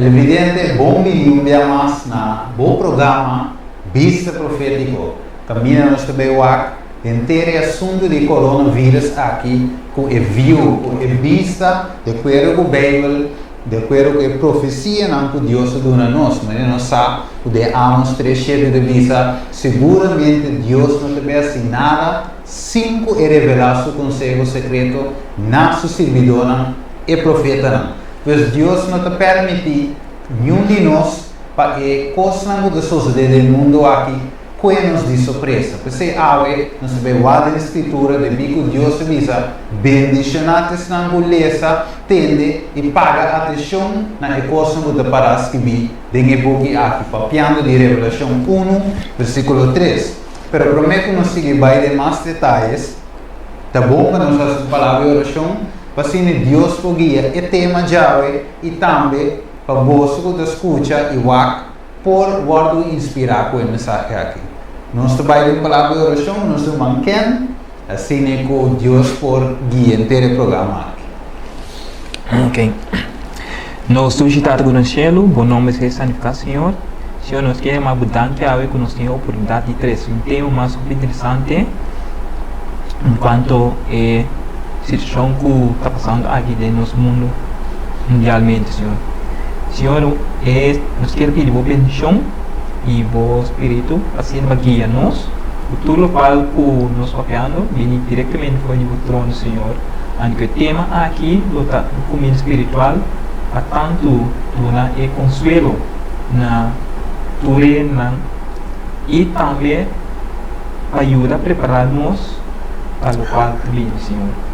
Televidente, bon bini un bia mas na bo programa Bista Profétiko. Kaminda nos ta bay wak henter e asuntu di coronavirus aki ku e view, ku e bista, di akuerdo ku Beibel, di akuerdo ku e profesianan ku Dios a duna nos. Manera nos sa ku den Amos 3:7 ta bisa, Seguramente Dios no ta bay hasi nada sin ku e revelá su konseho sekreto na su sirbidónan, e profetanan. Pues Dios no ta permití niun di nos pa e kosnan ku ta sosodé den mundu aki kue nos di sorpresa. P'esei awe nos ta bai wak den Skritura debí ku Dios ta bisa, Bendishoná ta esnan ku lesa, tende i paga atenshon na e kosnan ku ta pará skibí den e buki aki, papiando di Revelashon unu, versíkulo tres. Pero promé ku nos sigui bai den mas detayes, ta bon pa nos hasi un palabra di orashon pa asina Dios por guia e tema djawe i tambe pa boso ku ta skucha i wak por wòrdu inspirá ku e mensahe aki. Nos ta bai den un palabra di orashon, nos ruman Ken, asina ku Dios por guia henter e programa aki. Ok. Nos dushi Tata ku na shelu, bo nomber sea santifiká, Señor. Señor, nos kier yama bo danki awe ku nos tin e oportunidat di trese un tema mas hopi interesante en kuanto e situashon ku ta pasando aki den nos mundu mundialmente, Señor. Señor, e nos kier pidi bo bendishon i bo spiritu asina pa guia nos ku tur lokual ku nos papiando bini direktamente for di bo trono, Señor. Anto ku e tema aki lo ta un kuminda spiritual pa tantu duna e konsuelo na tur hendenan i tambe pa yuda prepará nos pa lokual ta bini, Señor.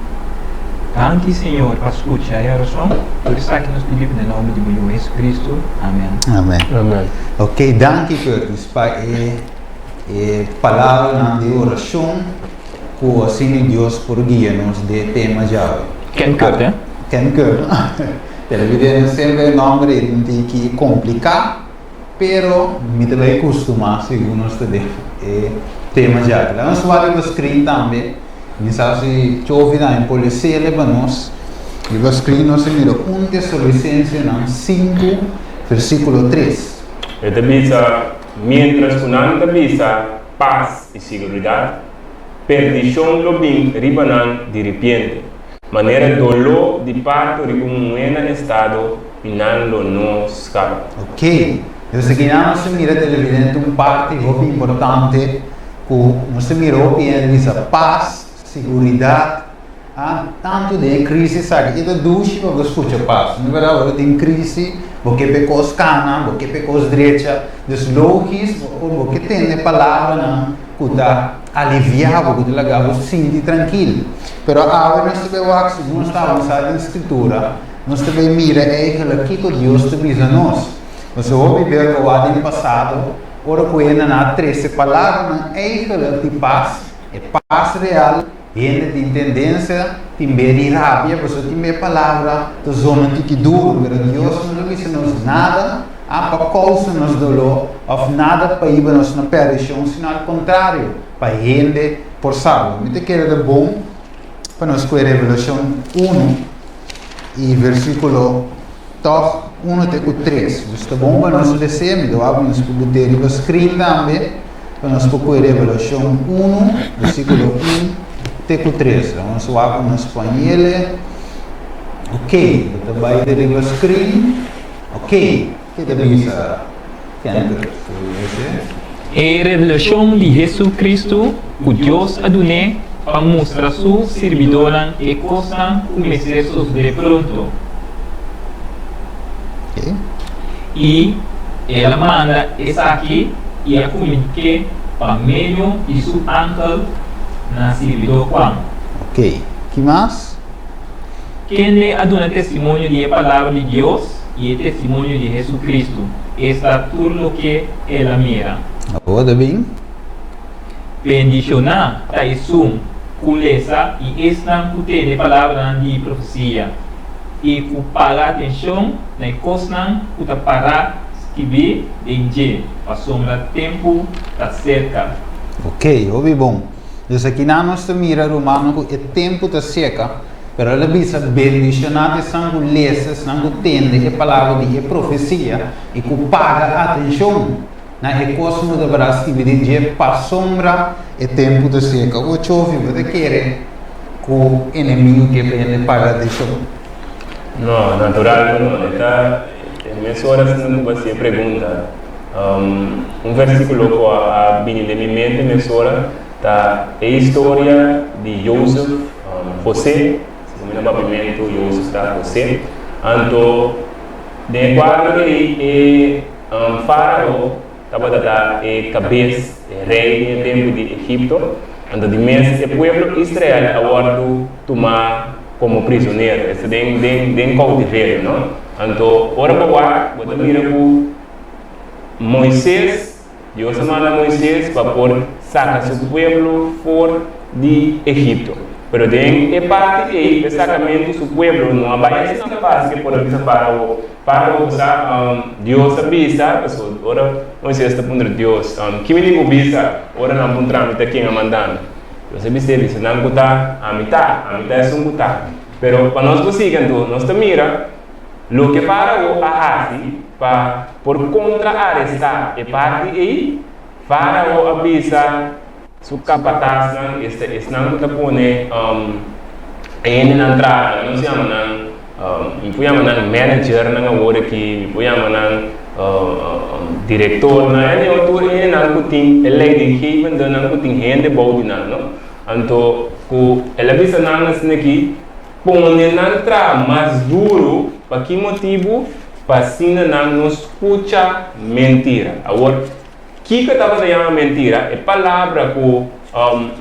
Danki, Señor, pa skucha e orashon. Tur esaki nos pidi den nomber di bo Yu Jesucristo. Amen. Amen. Amen. Ok, danki Curtis pa e e palabranan di orashon ku asina Dios por guia nos den e tema djawe. Ken Kurt, eh? Ken Kurt. Televidente semper e nomber ei tin tiki kompliká. Pero mi ta bay custuma segun nos ta den e tema djaki. Laga nos wak riba screen tambe. Mi sa si Chovi tambe por lesele pa nos. Riba screen nos ta mira un Tesalonicensenan sinku versiculo tres. E ta bisa, Miéntras ku nan ta bisa pas i siguridat, perdishon lo bin riba nan diripiente. Manera doló di parto riba un muhé na estado i nan lo no skapa. Ok, dus akinan nos ta mira televidente un parti hopi importante ku nos ta mira hopi hende bisa pas, siguridat, a tantu den e krisis aki e ta dushi pa bo skucha pas, no berdad ora tin krisi bo ke pa e kos kana, bo ke pa e kos drecha, dus logis bo ke tende palabranan ku ta aliviá bo, ku ta laga bo sinti trankil. Pero awe nos ta bai wak, segun nos ta avansá den Skritura, nos ta bai mira eigentlik kiko Dios ta bisa nos. Pasobra hopi bes bo wak den pasado, ora ku hendenan a trese palabranan eigentlik di pas, e pas real, hende tin tendensia tin be di rabia, pasobra tin be palabra ta zona tiki duru, pero Dios no ta bisa nos nada a pa kousa nos doló òf nada pa hiba nos na perdishon, sino al kontrario, pa hende por salba. Mi ta kere ta bon pa nos kohe Revelashon unu i versíkulo tòg unu te ku tres. Dus ta bon pa nos les'é, mi ta wak nos por bot'é riba screen tambe pa nos por kohe Revelashon unu, versíkulo un te ku tres. Laga nos wak ku nos pañele. Ok, bo ta bai te riba screen. Ok, ke ta bisa Kenter? E revelashon di Hesu-Kristu ku Dios a dun'é pa mustra su sirbidónan e kosnan ku mester sosodé pronto. I el a manda esaki i a kuminik'é pa medio di su angel na sirbidó Juan. Ok, ki mas? Kende a duna testimonio di e palabra di Dios i e testimonio di Hesu-Kristu, esta tur loke el a mira. Awor ta bin. Bendishoná ta esun ku lesa i esnan ku tende palabranan di profesia i ku paga atenshon na e kosnan ku ta pará skibí den dje, pasobra tempu ta serka. Ok, hopi bon. Dus akinan nos ta mira, rumannan, ku e tempu ta serka. Pero el a bisa, Bendishoná ta esnan ku lesa, esnan ku tende e palabra di e profesia i ku paga atenshon na e kosnan ku ta bira skibi den dje, pasobra e tempu ta serka. Bo chofi, bo ta kere ku enemigu ke pa hende paga atenshon? No, natural ku no. E ta e mes ora asina ku bo hasi e pregunta. Un versíkulo ku a bini den mi mente mesora Ta e historia di Jozef, José, segun mi na papiamentu Jozef ta José. Anto den e kuadro ei e Fárao tabata ta e kabes, e rei den e tempu di Egipto. Anto di mes e pueblo Israel a wòrdu tumá komo prizonero, esta den den den koutiverio, no? Anto ora bo wak bo ta mira ku Moises. Dios a manda Moises pa por saka su pueblo for di Egipto. Pero den e parti ei p'e sakamentu su pueblo no a bai asina fásil ke por a bisa Fárao, Fárao bo sa, Dios a bisa, pasobra ora Moises ta puntra Dios, Ki mi tin ku bisa ora nan puntra mi ta ken a manda mi? Dios a bis'é, Bisa nan ku ta ami ta, ami ta esun ku ta. Pero pa nos por sigui anto, nos ta mira. Loke Fárao a hasi pa por kontra-arestá e parti ei, Fárao a bisa su kapatasnan, esta esnan ku ta pone e hendenan traha, nos yama nan, mi por yama nan managernan awor aki, mi por yama nan direktornan, anyway tur e hendenan ku tin e leidinggevendennan ku tin hende bou di nan, no. Anto ku el a bisa nan asin'aki. Pone nan traha mas duru, pa ki motibu? Pa asina nan no skucha mentira. Awor, kiko tabata yama mentira? E palabra ku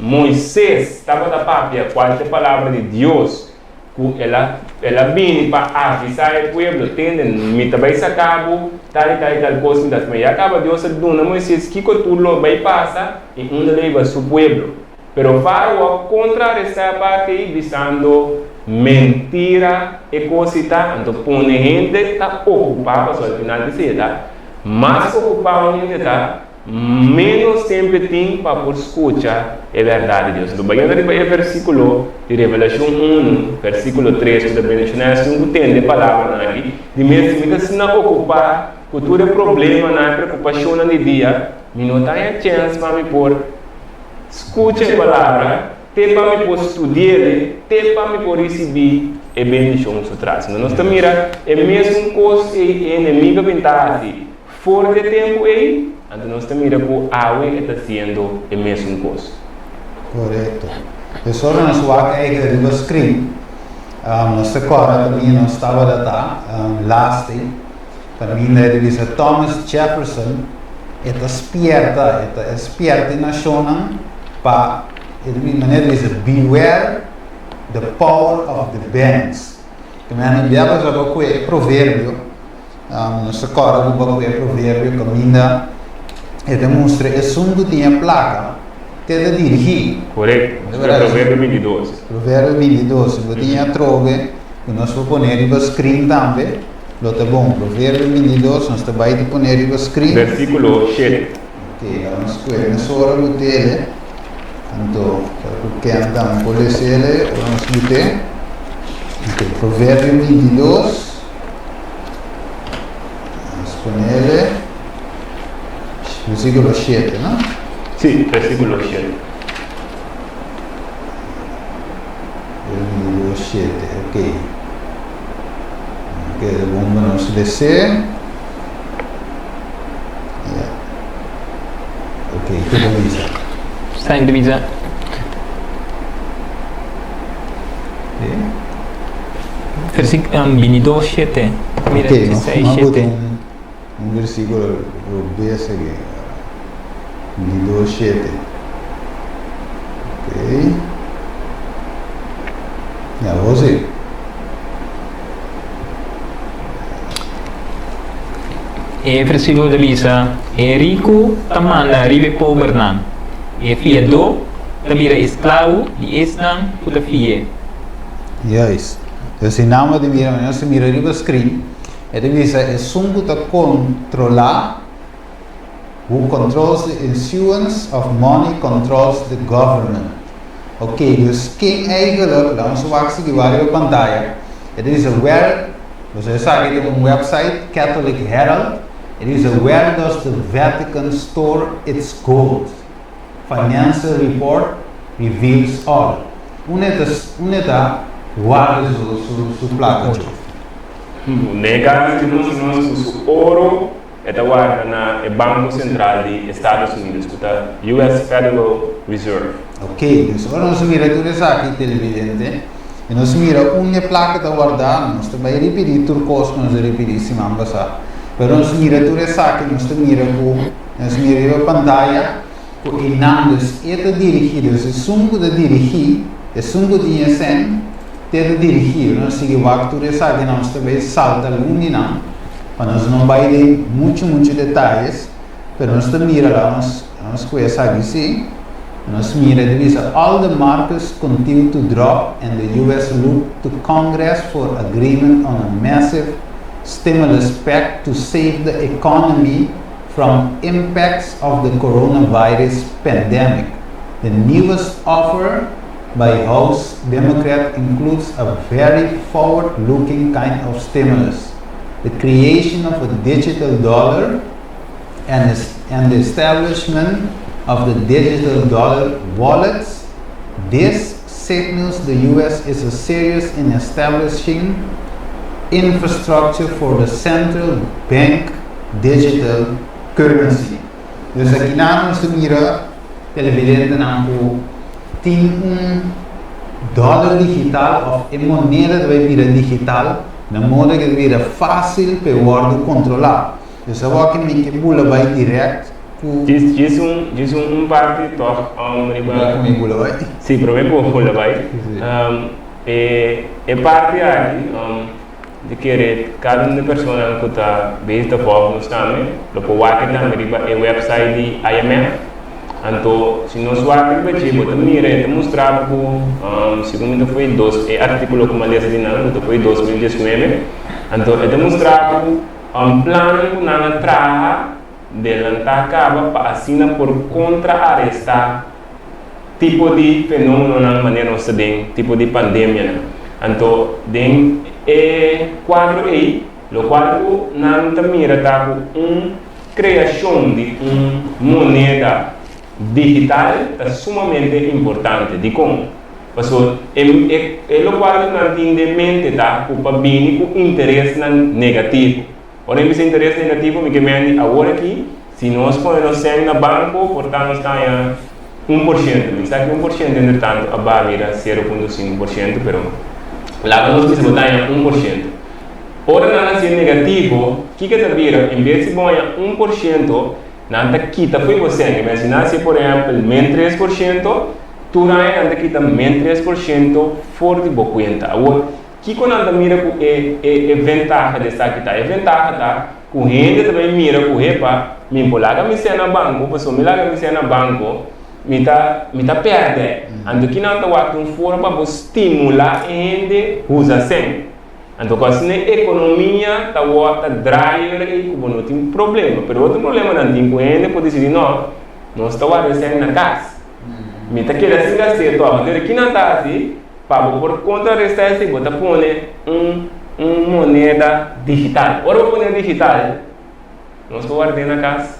Moises tabata papia, kual ta e palabra di Dios ku el a el a bini pa avisá e pueblo, Tende, mi ta bai saka bo tal i tal i tal kos, mi ta hasi. Ma ya kaba Dios a duna Moises kiko tur lo bai pasa i unda lo hiba su pueblo. Pero Fárao a kontrarestá e parti ei bisando, Mentira e kos ei ta! Anto pone hende ta okupá, pasobra al final di esei e ta, mas okupá un hende ta, ménos tempu e tin pa por skucha e bèrdat di Dios. Anto bayendo riba e versíkulo di Revelashon unu, versíkulo tres ku ta bendishoná esun ku tende e palabranan aki, di mes mi ta asina okupá ku tur e problemanan, e preokupashonnan di dia, mi no ta haña chèns pa mi por. Skucha e palabra, te pa mi por studi'el, te pa mi por risibí e bendishon su tras. Nos ta mira e mesun kos ei e enemigo a bin ta hasi for di e tempu ei, anto nos ta mira ku awe e ta hasiendo e mesun kos. Korekto. Pues ora nos wak eikel riba screen, nos ta kòrda kaminda nos tabata ta laatste. Kaminda e ta bisa Thomas Jefferson e ta spierta, e ta e spierta e nashonnan pa e ta bisa manera e ta bisa beware the power of the banks. Ke manera bia bo sa ku e proverbio, nos ta kòrda ku bo ku e proverbio kaminda e ta mustra esun ku tin e plaka te ta dirigí. Korekto, Proverbio bintidos. Proverbio bintidos, bo tin atrobe ku nos por pone riba screen tambe. Lo ta bon. Proverbio 22, nos ta bai ta pone riba screen. Versículo shete. Ok, laga nos kue mesora butele. Anto, pa ku Ken tambe por lesele ora nos bute. Ok, Proverbio 22. Nos ponele versículo shete, no? Sí, versículo shete. Proverbio 22, shete, ok. Keda bon pa nos les'é. Ya. Ok, ke ta bisa? Sa ta bisa. Versíkulo 22, 7. Mira, Ok, nos 16, nos bota 7. un, un versíkulo robes aki. 22, 7. Ok. Ya, vos sí. E versíkulo ta bisa, E riku ta manda riba e pobernan, e fiadó ta bira esklabu di esnan ku ta fi'é. Juist. Dus si nan bo ta mira, nos ta mira riba screen, e ta bisa esun ku ta kontrolá, who controls the issuance of money controls the government. Ok, dus ken eigenlijk, laat ons wak sigui wak riba pantaya, e ta bisa where, boso esaki ta un website, Catholic Herald, e ta bisa where does the Vatican store its gold? Financial report reveals all. Unda e ta, unda e ta warda su, su, su plaka, Joe? Nega di nos nos ku su oro e ta warda na e Banko Sentral di Estados Unidos ku ta US Federal Reserve. Ok, dus ora nos mira tur esaki televidente i nos mira unda e plaka ta wardá, nos ta bai ripidí tur kos ku nos a ripidí siman pasá. Pero nos mira tur esaki nos ta mira ku nos mira riba pantaya ku einan dus e ta dirigí, dus esun ku ta dirigí, esun ku tin e sèn, Te ta dirigí, nos sigui wak tur esaki nos ta bay salta algun di nan pa nos no bay den mucho mucho detayes, pero nos ta mira la nos nos cu esaki si, nos mira ta bisa all the markets continue to drop and the US look to Congress for agreement on a massive stimulus pact to save the economy from impacts of the coronavirus pandemic. The newest offer by House Democrat includes a very forward-looking kind of stimulus, the creation of a digital dollar and, and the establishment of the digital dollar wallets. This signals the US is a serious in establishing infrastructure for the central bank digital currency. Dus aki nan nos ta mira televidentenan ku tin un dòler digital òf e moneda ta bai bira digital na moda ku e ta bira fásil pa e wòrdu kontrolá. Dus awor aki mi ke bula bai dirèkt ku. Djis djis un djis un un parti tòg riba. Promé ku mi bula bai. Sí, promé ku bo bula bai. E e parti aki. Di kere kada un di personanan ku ta bezig ta vòlg nos tambe lo por wak e tambe riba e website di IMF. Anto si nos wak riba dje bo ta mira e ta mustra bo ku segun mi ta foi dos e artíkulo ku mi a lesa di nan ku ta foi 2019 anto e ta mustra bo plannan ku nan a traha delantá kaba pa asina por kontra-arestá tipo di fenómenonan manera nos ta den tipo di pandemianan. Anto den e kuadro ei, lokual ku nan ta mira ta ku un kreashon di un moneda digital ta sumamente importante. Dikon? Pasobra e e lokual ku nan tin den mente ta ku pa bini ku interesnan negativo. Ora mi bisa interes negativo mi ke mendi awor aki si nos pone nos sèn na banko por ta nos ta haña 1%. Mi sa ki 1% entretanto a baha bira 0.5% pero laga nos bisa bo ta haña 1%. Ora nan a hasié negativo kiko ta bira? En bes di bo haña 1% nan ta kita fo'i bo sèn. Ke si nan hasié por ehèmpel men 3% tur aña nan ta kita men 3% for di bo kuenta. Awor Kiko nan ta mira ku e e e ventaha di esaki ta? E ventaha ta ku hende ta bai mira ku hepa, mi por laga mi sè na banko, pasobra mi laga mi sè na banko, mi ta mi ta pèrdè. Anto ki nan ta wak un forma pa bo stimulá e hende usa sèn. Anto ku asina e ekonomia ta wòrdu ta draai ora ei ku bo no tin problema. Pero otro problema nan tin ku hende por disidí no, nos ta warda e sèn na kas. Mi ta keda sin gast'é tòg. Anto ki nan ta hasi? Pa bo por kontrarestá esei bo ta pone un un moneda digital. Ora bo pone digital, nos por ward'é na kas.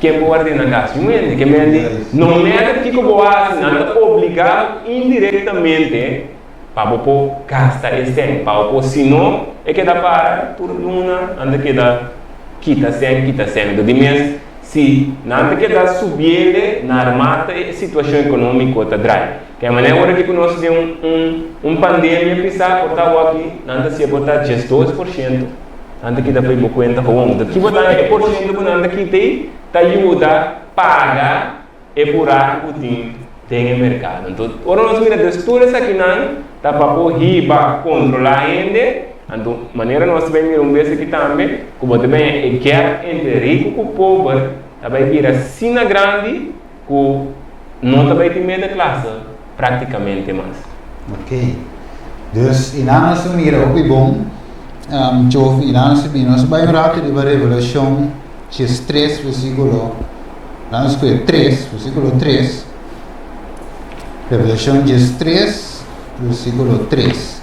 Ken por ward'é na kas? Yu hende. Ke men di, no matter kiko bo hasi, nan ta obligá bo indirektamente pa bo por gasta e sèn, pa bo por, si no e keda para tur luna nan ta keda kita sèn, kita sèn. Enton di mes. Si nan ta keda subiende narmata e situacion economico ta drai. Ke manera ora ki ku nos den un un un pandemia pisa por ta awaki nan ta siya por ta 12% nan ta kita fo'i bo cuenta gewoon. Enton ki bo ta e por ciento ku nan ta kita ei ta yuda paga e buraco ku tin den e mercado. Enton ora nos mira des tur esakinan ta pa por hiba controla hende, anto manera nos ta bay mira un bes aki tambe cu bo ta bay e gap entre rico cu pober ta bay bira asina grandi cu no ta bay tin media clase practicamente mas. Ok. Dus y nan nos a mira hopi bon, Chofi, y nan nos a bini, nos a bay un rato riba Revelacion 3 versiculo. Nan nos kohe 3, versíkulo 3. Revelashon 13, versíkulo 3.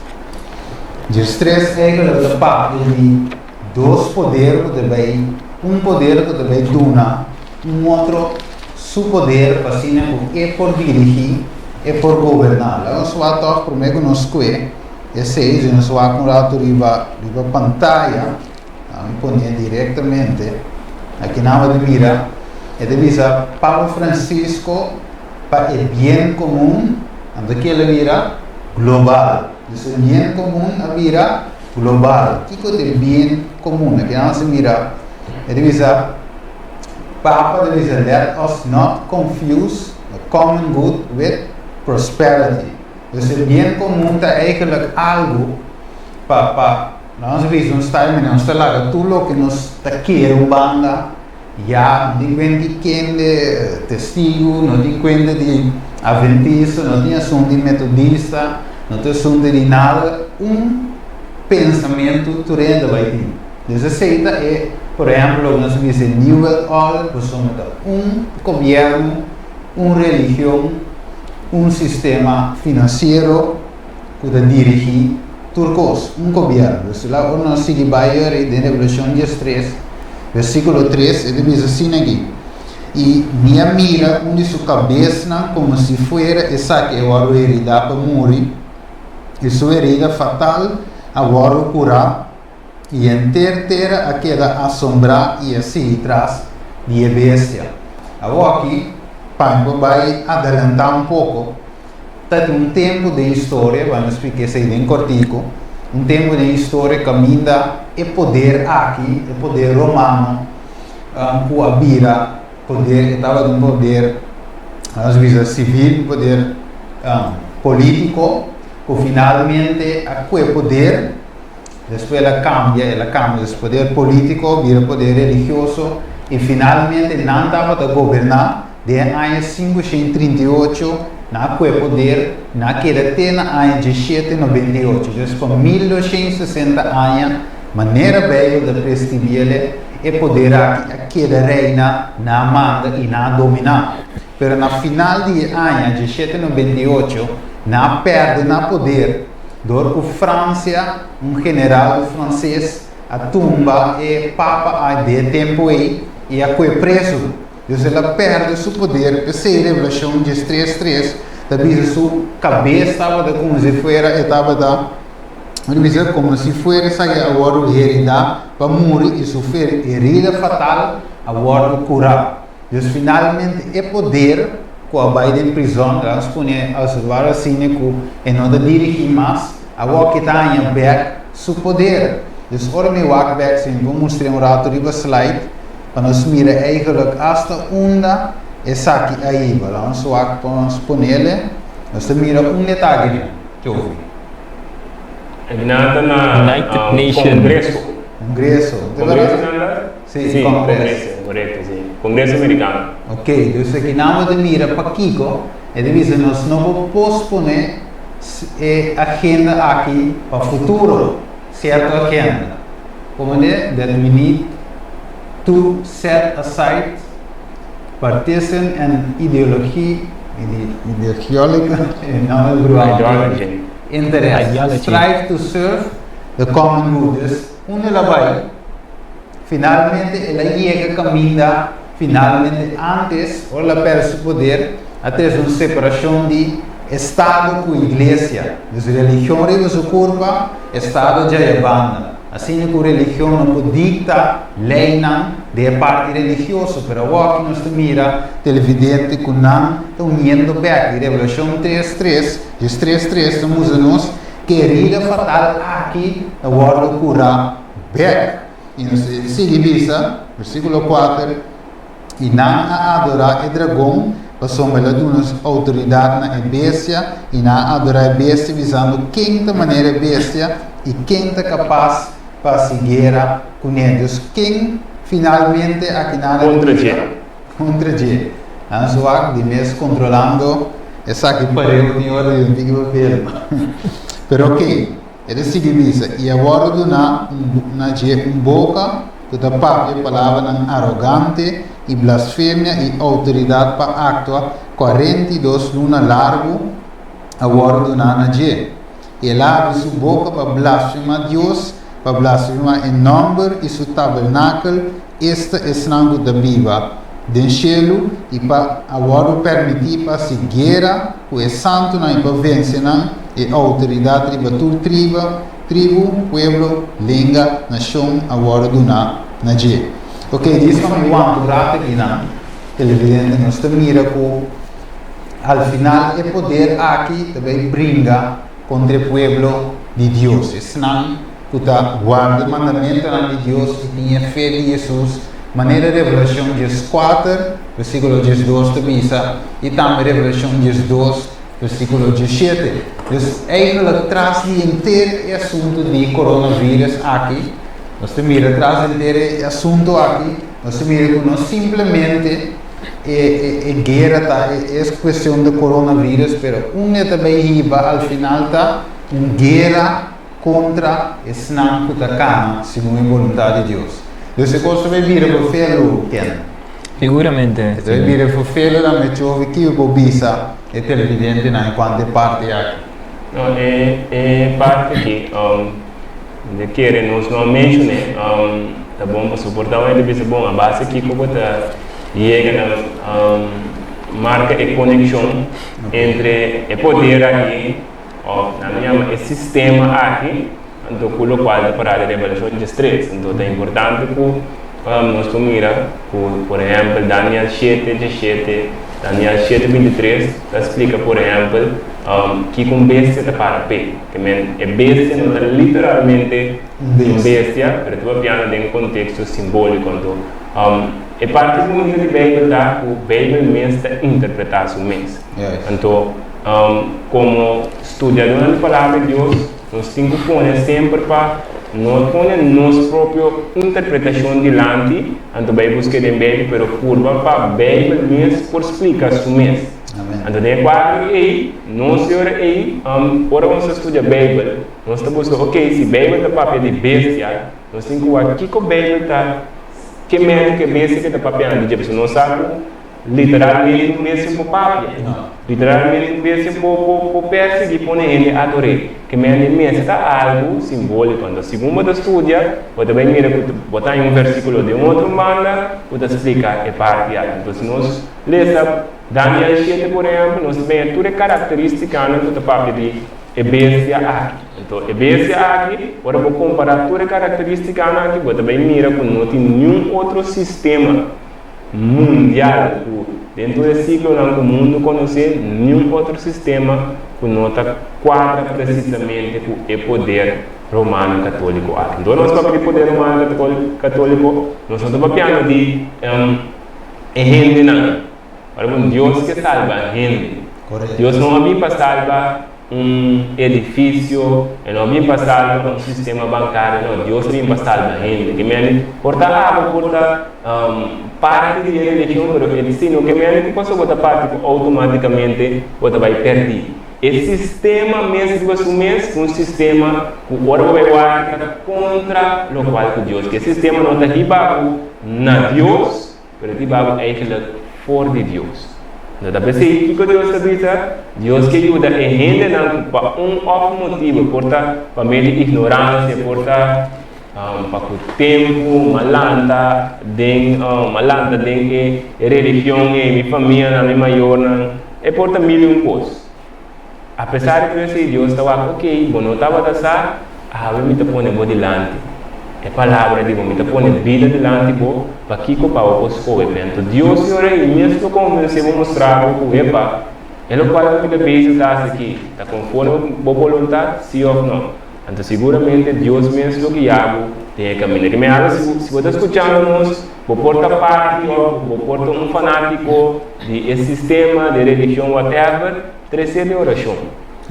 13 eigenlijk ta papia di dos poder ku ta bai, un poder ku ta bai duna un otro su poder pa asina ku e por dirigí, e por goberná. Laga nos wak tòg promé ku nos kue esei, si nos wak un ratu riba riba pantaya, mi pon'é direktamente. Aki nan bo ta mira, e ta bisa Papa Francisco pa e bien komun, anto kila bira global. Dus e bien komun a bira global. Kiko ta e bien komun? Aki nan nos ta mira, e ta bisa, Papa ta bisa, Let us not confuse the common good with prosperity. Dus e bien komun ta eigenlijk algu pa, pa, nos bisa un style manera nos ta laga tur loke nos ta kere un banda, Ya, no tin kuenta di kende testigu, no tin kuenta di adventista, no tin asuntu di metodista, no tin asuntu di nada, un pensamentu tur hende bai tin. Dus esei ta e, por ehempel, loke nos ta bisa e New World Order, pasobra ta un gobièrnu, un religion, un sistema finansiero ku ta dirigí tur kos, un gobièrnu. Dus la ora nos sigui bai yori den Revelashon 13, versíkulo 3, e ta bisa asina aki, I mi a mira un di su kabesnan komo si fuera esaki a wòrdu heridá pa muri, i su herida fatal a wòrdu kurá, i henter tera a keda asombrá i a sigui tras di e bestia. Awoki, pa mi por bai adelantá un poko, Ta tin un tempu den historia, bo a splika esei den kortiku, un tempu den historia kaminda e poder aki, e poder romano, ku a bira poder, e tabata un poder, nos bisa sivil, un poder polítiko, ku finalmente a kue poder. Despues el a kambia, el a kambia su poder polítiko bira poder religioso i finalmente nan tabata goberná den e aña 538, nan a kue poder, nan a keda te na aña 1798. Dus pa 1260 aña, manera Beibel ta preskribiel, e poder aki a keda reina, nan a manda i nan a dominá. Pero na final di e aña 1798, nan a pèrdè nan poder. Dor ku Fransia, un general franses a tumba e papa a di e tempu ei i a kue presu. Dus el a pèrdè su poder, p'esei Revelashon 13 tres ta bisa su kabes tabata komo si fuera e tabata, mi ta bisa komo si fuera esaki a wòrdu heridá pa muri i su herida fatal a wòrdu kurá. Dus finalmente e poder ku a bai den prizòn, laga nos pone alsewar asina ku e no ta dirigí mas, awor ke ta haña bèk su poder. Dus ora mi wak bèk, si mi por mustr'é un ratu riba slide, pa nos mira eigenlijk asta unda esaki a hiba. Laga nos wak pa nos ponele, nos ta mira un detaye den, Jovi. Nan ta na United Nations. Kongreso. Kongreso. Kongreso nan ta? Sí, Sí, Congreso. Congreso, korekto, sí. Congreso Americano. Ok, dus aki nan bo ta mira pakiko e ta bisa nos no por posponé e agenda aki pa futuro, sierto agenda. Como de that we need to set aside partisan and ideologie, ideological, Ideology. interest, Ideology. strive to serve the common good. Dus unda el a bai? Finalmente el a yega kaminda finalmente antes ora el a pèrdè su poder a trese un separashon di estado ku iglesia. Dus religion riba su kurpa, estado djaya banda. Asina ku religion no por dikta leinan den e parti religioso, pero awor aki nos ta mira televidente ku nan ta uniendo bèk. Di Revelashon 3 tres, 13 tres ta mustra nos ku e herida fatal aki ta wòrdu kurá Bek. I nos ta sigui bisa, versíkulo 4, I nan a adorá e dragon, pasobra el a duna su outoridat na e bestia, i nan a adorá e bestia, bisando, Ken ta manera e bestia, i ken ta kapas pa hasi guera kuné? Dus ken finalmente aki nan a Kontra dje. Kontra dje. Nan su wak di mes kontrolando esaki pareu tin ora di un tiki papel. Pero oké. E ta sigui bisa, I a wòrdu duná na dje un boka ku ta papia palabranan arogante i blasfemia i outoridat pa aktua 42 luna largu a wòrdu duná na dje. I el a habri su boka pa blasfemá Dios, pa blasfemá e nòmber i su tabernakel, esta esnan ku ta biba den shelu, i pa a wòrdu pèrmití pa hasi guera ku e santunan i pa vense nan, e outoridat riba tur triba, tribu, pueblo, lenga, nashon a wòrdu duná na dje. Ok, djis pa mi wanta un rato akinan, televidente, nos ta mira ku al final e poder aki ta bai bringa kontra e pueblo di Dios, esnan ku ta warda e mandamentunan di Dios i tin e fe di Hesus, manera Revelashon 14, versíkulo 12 ta bisa, i tambe Revelashon 12, versíkulo 17. Dus eigenlijk tras di henter e asuntu di coronavirus aki, nos ta mira tras di henter e asuntu aki, nos ta mira ku no simplemente e e guera ta e es cuestion di coronavirus, pero unda e ta bay hiba al final ta un guera contra esnan cu ta cana segun e boluntad di Dios. Dus e cos ta bay bira por felo, Ken. Seguramente. E ta bay bira por felo dan me chovi kico bo bisa e televidentenan en cuanto e parti aki. No, e e parti aki, mi ta kere nos no a mencion'e, ta bon pa soporta un hende bisa bon a base kiko bo ta yega na marka e konekshon entre e poder aki òf nan ta yama e sistema aki anto ku lokual ta pará den Revelashon 13. Anto ta importante ku nos por mira ku por ehèmpel Daniel shete diesshete, Daniel shete 23 ta splika por ehèmpel kiko un bestia ta para p'e. Ke men e bestia no ta literalmente un bestia, pero ta papiando den konteksto simbóliko. Anto e parti bunita di Beibel ta ku Beibel mes ta interpretá su mes. Anto komo studiadónan di Palabra di Dios nos tin ku pone semper pa no pone nos propio interpretashon dilanti, anto bai busk'é den Beibel, pero purba pa Beibel mes por splika su mes. Anto den e kuadro ei, nos e ora ei, ora nos ta studia Beibel, nos ta buska, ok, si Beibel ta papia di bestia, nos tin ku wak kiko Beibel ta ke mende ku e bestia ke ta papiando di dje, pasobra nos sa ku literalmente un bestia por papia, literalmente un bestia por por por persiguí pone hende ador'é, ke mende mester ta algu simbóliko. Anto segun bo ta studia, bo ta bai mira ku bo ta haña un versíkulo den otro banda ku ta splika e parti aki. Anto si nos lesa Daniel shete, por ehèmpel, nos ta bini tur e karakterístikanan ku ta papia di e bestia aki. Anto, e bestia aki, ora bo kompará tur e karakterístikanan aki, bo ta bai mira ku no tin niun otro sistema mundial ku den tur e siglonan ku mundu konosé, niun otro sistema ku no ta kuadra presisamente ku e poder romano katóliko aki. Anto, ora nos papia di poder romano katóliko, nos no ta papiando di e hendenan. Ora bon Dios ke salba hende. Dios no a bin pa salba un edifisio, e no a bin pa salba un sistema bankario, no, Dios a bin pa salba hende. Ke mende por ta abo por ta parti di e religion, pero e si no ke mende ku pasobra bo ta parti ku outomatikamente bo ta bai pèrdí. E sistema mes riba su mes un sistema ku ora bo bai wak ta kontra lokual ku Dios ke. E sistema no ta hiba bo na Dios. Pero di babo eigenlijk for di Dios. No ta pesey kiko Dios ta bisa? Dios ke yuda e hendenan ku pa un of motibu, por ta pa medio di ignoransia, por ta pa ku tempu m'a lanta den m'a lanta den e religion ei, mi famianan, mi mayornan, e por ta mil i un kos. Apesar di tur esei, Dios ta wak, Ok, bo no tabata sa, awe mi ta pone bo dilanti. E palabra di bo, mi ta pone bida dilanti bo, pakiko pa bo por skohe? Anto Dios e ora ei mes lo konvensé bo, mustra bo ku, Epa, e lokual ku mi ta bezig ta hasi aki, ta konforme bo boluntat, sí òf nò? Anto siguramente Dios mes lo guia bo den e kaminda. Ke mi habla, si bo ta skuchando nos, bo por ta parti òf bo por ta un fanátiko di e sistema, di e religion, whatever, Trese den orashon.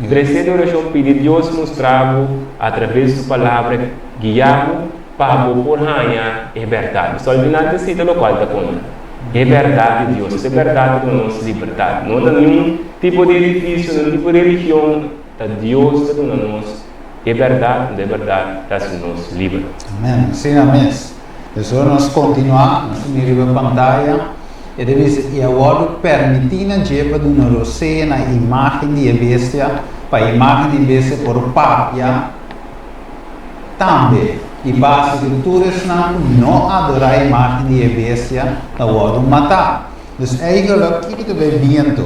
Trese den orashon pidi Dios mustra bo atraves di su Palabra, guia bo pa bo por haña e bèrdat. Pasobra al final ta esei ta lokual ta konta, e bèrdat di Dios. E bèrdat ta duna nos libertat. No ta niun tipo di edifisio, niun tipo di religion, ta Dios ta duna nos e bèrdat, anto e bèrdat ta hasi nos liber. Amen. Asina mes. Pues ora nos kontinuá, nos ta mira riba pantaya. E ta bisa, I a wòrdu pèrmití na dje pa duna rosea na e imágen di e bestia, pa e imágen di e bestia por papia tambe, i pa hasi ku tur esnan ku no adorá e imágen di e bestia ta wòrdu matá. Dus eigelik, kiko ta bai biento?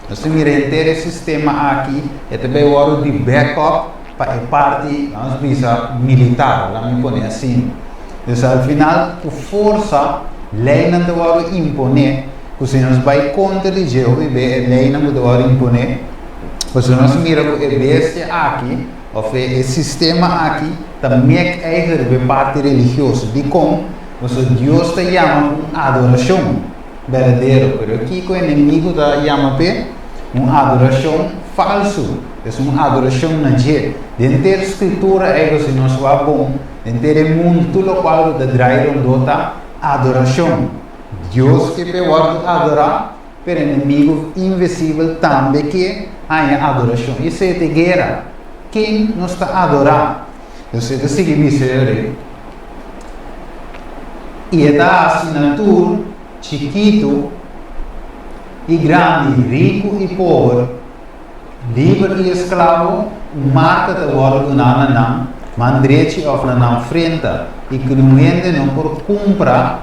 Nos ta mira henter e sistema aki, e ta bai wòrdu di backup pa e parti, lanos bisa, militar, laat mi pone asina. Dus al final, ku forsa, leinan ta wòrdu imponé, ku si nos bai kontra di dje, hopi be e leinan ku ta wòrdu imponé, pasobra nos mira ku e bestia aki, òf e sistema aki, ta mek eigelik e parti religioso. Dikon? Pasobra Dios ta yama un adorashon berdadero, pero kiko enemigu ta yama p'e? Un adorashon falsu, es un adorashon na dje. Den ter Skritura ei ku si nos wak bon, den ter e mundu tur lokual ku ta drai rondó ta adorashon. Dios ke p'e wòrdu adorá, pero enemigu invisibel tambe ke haña adorashon. Esei ta e guera. Ken nos ta adorá? Entonces e ta sigui bisa e rei, I e ta hasi nan tur, chikitu i grandi, riku i pober, liber i esklabo, un marka ta wòrdu duná na nan man drechi òf na nan frenta, i ku niun hende no por kumpra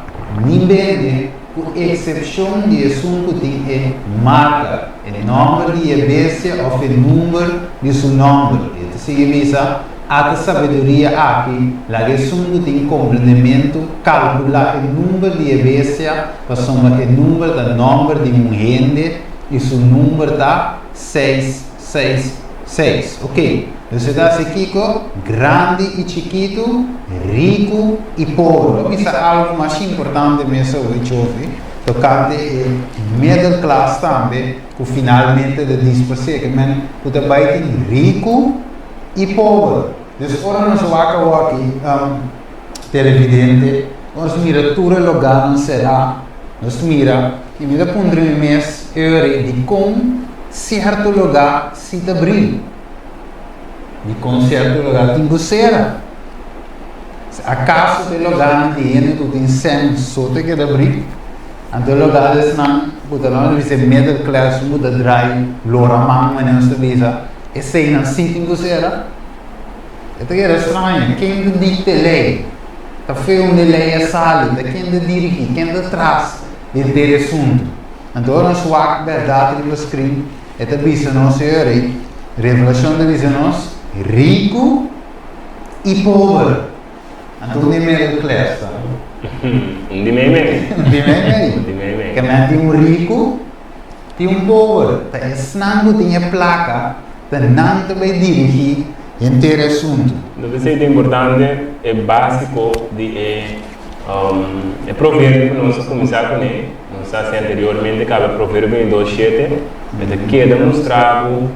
ni bende, ku eksepshon di esun ku tin e marka, e nòmber di e bestia òf e number di su nòmber. E ta sigui bisa, Ata sabiduria aki, laga esun ku tin komprendementu kalkulá e number di e bestia, pasobra e number ta nòmber di un hende i su number ta 666. Oké, dus e ta hasi kiko? Grandi i chikitu, riku i pober. Lo bisa algu mas importante mes awe, Chofi, tokante e middle class tambe ku finalmente ta disparsé, ke men ku ta bai tin riku i pober. Dus ora nos wak awor aki, televidente, nos mira tur e logarnan será, nos mira i mi ta puntra mi mes, Eury, dikon sierto lugá si ta brí? Dikon sierto lugá tin ku sera? Akaso ta e lugánan di hende ku tin sèn so ta keda brí? Anto e lugá di esnan ku ta laga bisa e middle class ku ta drai lora man manera nos ta bisa, eseinan si tin ku sera? E ta keda straño, ken ta dikta e lei? Ta fe unda e lei a sali? Ta ken ta dirigí? Ken ta tras di henter e asuntu? Anto ora nos wak bèrdat riba skrin, e ta bisa nos e ora ei, Revelashon ta bisa nos, riku i pober. Anto un di middle class ta? Un di meimei. Un di meimei. Un di meimei. Ke men tin un riku, tin un pober. Ta esnan ku tin e plaka, ta nan ta bai dirigí henter e asuntu. Lo p'esei ta importante e básiko di e e proverbio ku nos a kuminsá kuné. Nos a hasi anteriormente kaba Proverbio 22, shete. E ta keda mustra ku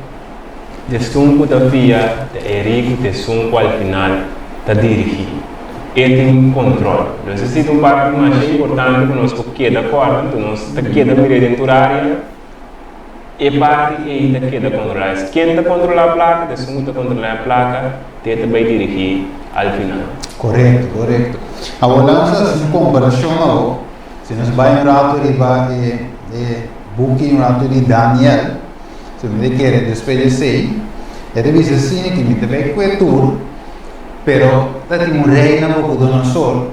Esun ku ta fia ta e riku ta esun ku al final ta dirigí. E tin kontrol. Nos a sinti un parti masha importante ku nos por keda kòrda, anto nos ta keda mir'é den tur área, e parti ei ta keda kontrolá. Es ken ta kontrolá plaka, ta esun ku ta kontrolá e plaka, ta e ta bai dirigí al final. Korekto, korekto. Awor laga nos hasi un komparashon awor. Si nos bai un ratu riba e e buki un ratu di Daniel. Si mi ta kere despues di esei, e ta bisa asina ki mi ta bai kue tur, pero ta tin un rei Nabucodonosor,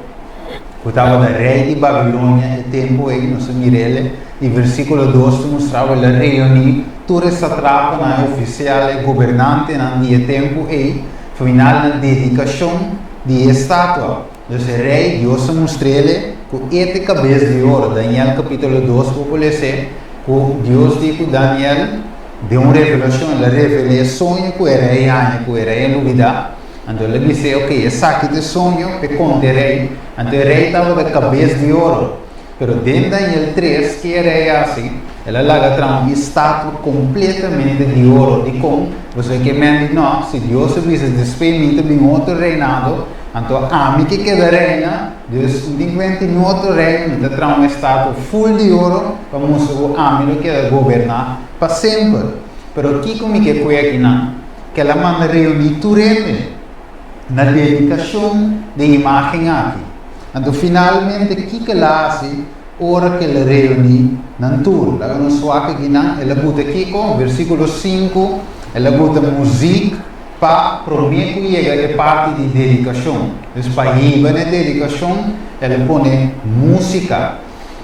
ku tabata rei di Babilonia e tempu ei, nos a mira el, i versíkulo 2 ta mustra ku el a reuní tur e satrapanan, e ofisial, e gobernantenan di e tempu ei, final na dedikashon di e estatua. Dus e rei, Dios a mustr'el ku e ta e kabes di oro. Daniel kapítulo 2 bo por lesa ku Dios di ku Daniel den un revelashon, el a revel'é e soño ku e rei haña, ku e rei a lubidá. Anto el a bis'é, Ok, esaki ta e soño p'e konta e rei. Anto e rei tabata kabes di oro. Pero den Daniel 3, ke e rei hasi? El a laga traha un estatua kompletamente di oro. Dikon? Pasobra ke men di, No, si Dios a bisa despues mi ta bin otro reinado, anto ami ke keda reina, dus un tin kuenta tin otro reino, mi ta traha un estatua ful di oro pa mustra ku ami lo keda goberná pa semper. Pero kiko mi ke kue akinan? Ke el a manda reuní tur hende na dedikashon di e imágen aki. Anto finalmente kiko el a hasi? Ora ku el a reuní nan tur. Laga nos wak aki nan, el a buta kiko? Versíkulo sinku, El a buta muzik pa promé ku yega e parti di dedikashon. Dus pa hiba na e dedikashon, el a pone músika.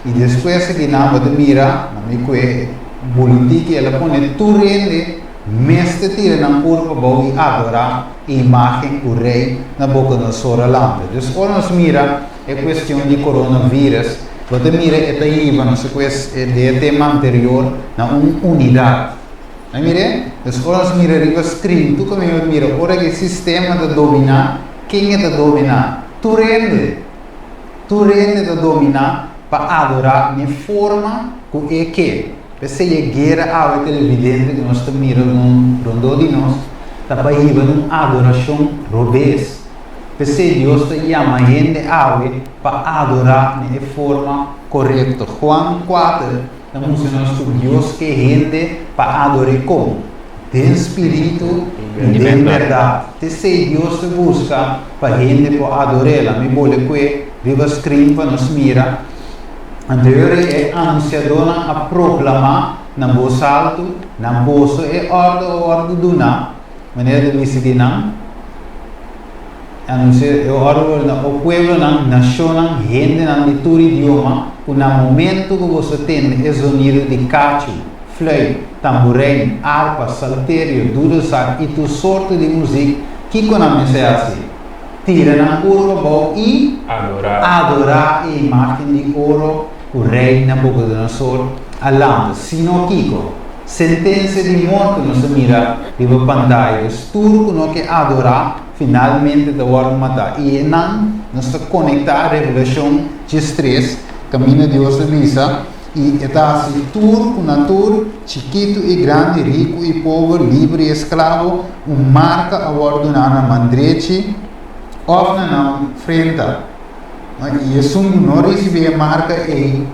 I despues aki nan bo ta mira, na mi ku e bulintiki, el a pone tur hende mester tira nan kurpa abou i adorá e imágen ku Rei Nabukodonosor a lanta. Dus ora nos mira e kuestion di coronavirus, bo ta mira e ta hiba nos e di e tema anterior na un unidat. A mir'é? Dus ora nos mira riba screen, tur kaminda bo ta mira ora ku e sistema ta dominá, ken e ta dominá? Tur hende! Tur hende ta dominá pa adorá n'e forma ku e ke. P'esei e guera awe televidente ku nos ta mira rondó di nos ta pa hiba na un adorashon robes. P'esei Dios ta yama hende awe pa adorá na e forma korekto. Juan kuater ta mustra nos ku Dios ke hende pa ador'é kon? Den spiritu i den bèrdat. T'esei Dios ta buska pa hende por ador'é. La mi bole kue riba screen pa nos mira. Anterior e anunsiadónan a proklamá na bos altu, Na boso e òrdu a wòrdu duná. Manera ta bisa di nan, Anunsia e òrdu na o pueblonan, nashonnan, hendenan di tur idioma, ku na momentu ku boso tende e zonido di kachu, fluit, tamburein, arpa, salterio, dudelsak i tur sorto di muzik, kiko nan mester hasi? Tira nan kurpa abou i adorá e imágen di oro ku Rei Nabukodonosor a lanta. Sino kiko? Sentensia di morto nos a mira riba pantaya, dus tur ku no ke adorá finalmente ta wòrdu matá. I einan nos ta konektá Revelashon diestres, kaminda Dios ta bisa, I e ta hasi tur ku na tur, chikitu i grandi, riku i pober, liber i esklabo, un marka a wòrdu duná na man drechi òf na nan frenta. I esun ku no risibí e marka ei,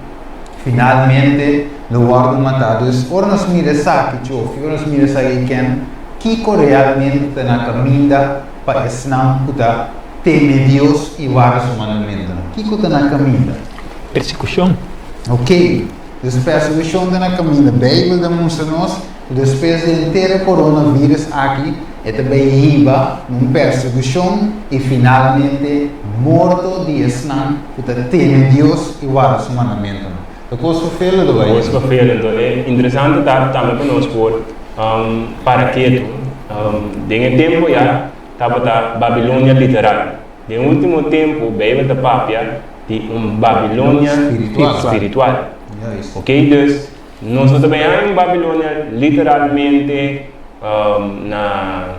Finalmente lo wòrdu matá. Dus ora nos mira esaki, Chofi, ora nos mira esaki, Ken, kiko realmente ta na kaminda pa esnan ku ta teme Dios i warda su mandamentunan? Kiko ta na kaminda? Persekushon. Oké, dus persekushon ta na kaminda. Beibel ta mustra nos ku despues di henter e koronavirus aki, e ta bai hiba na un persekushon i finalmente morto di esnan ku ta teme Dios i warda su mandamentunan. Ta kos ferfelu ta bai. Kos ferfelu. Enton e interesante ta tambe pa nos por para ketu. Den e tempu ya tabata Babilonia literal. Den ultimo tempu Beibel ta papia di un Babilonia spiritual. Oké, dus Nos no ta bay haña un Babilonia literalmente na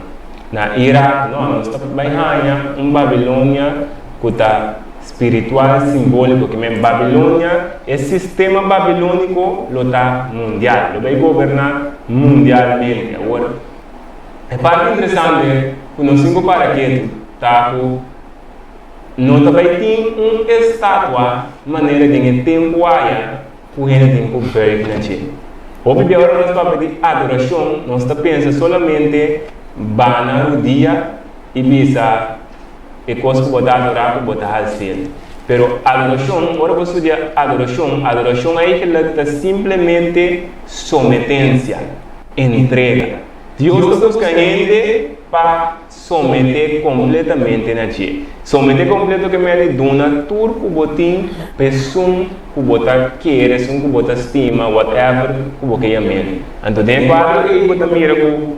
na Irak, no, nos ta bay haña un Babilonia ku ta spiritual, simbóliko, ke men Babilonia, e sistema babilóniko lo ta mundial, lo bay goberná mundialmente. Awor, e parti interesante ku nos tin ku para ketu ta ku no ta bay tin un estatua manera den e tempu aya, Ku hende tin ku buig na dje. Hopi bia ora nos papia di adorashon, nos ta pensa solamente bana rudia i bisa e kos ku bo ta adorá ku bo ta hals'el. Pero adorashon, ora bo studia adorashon, adorashon eigenlik ta simplemente sometensia, entrega. Dios ta buska hende pa. Someté kompletamente na dje. Someté kompleto ke mende duna tur ku bo tin pa esun ku bo ta kere, esun ku bo ta stima, whatever ku bo ke yam'el. Anto den e kuadro ei bo ta mira ku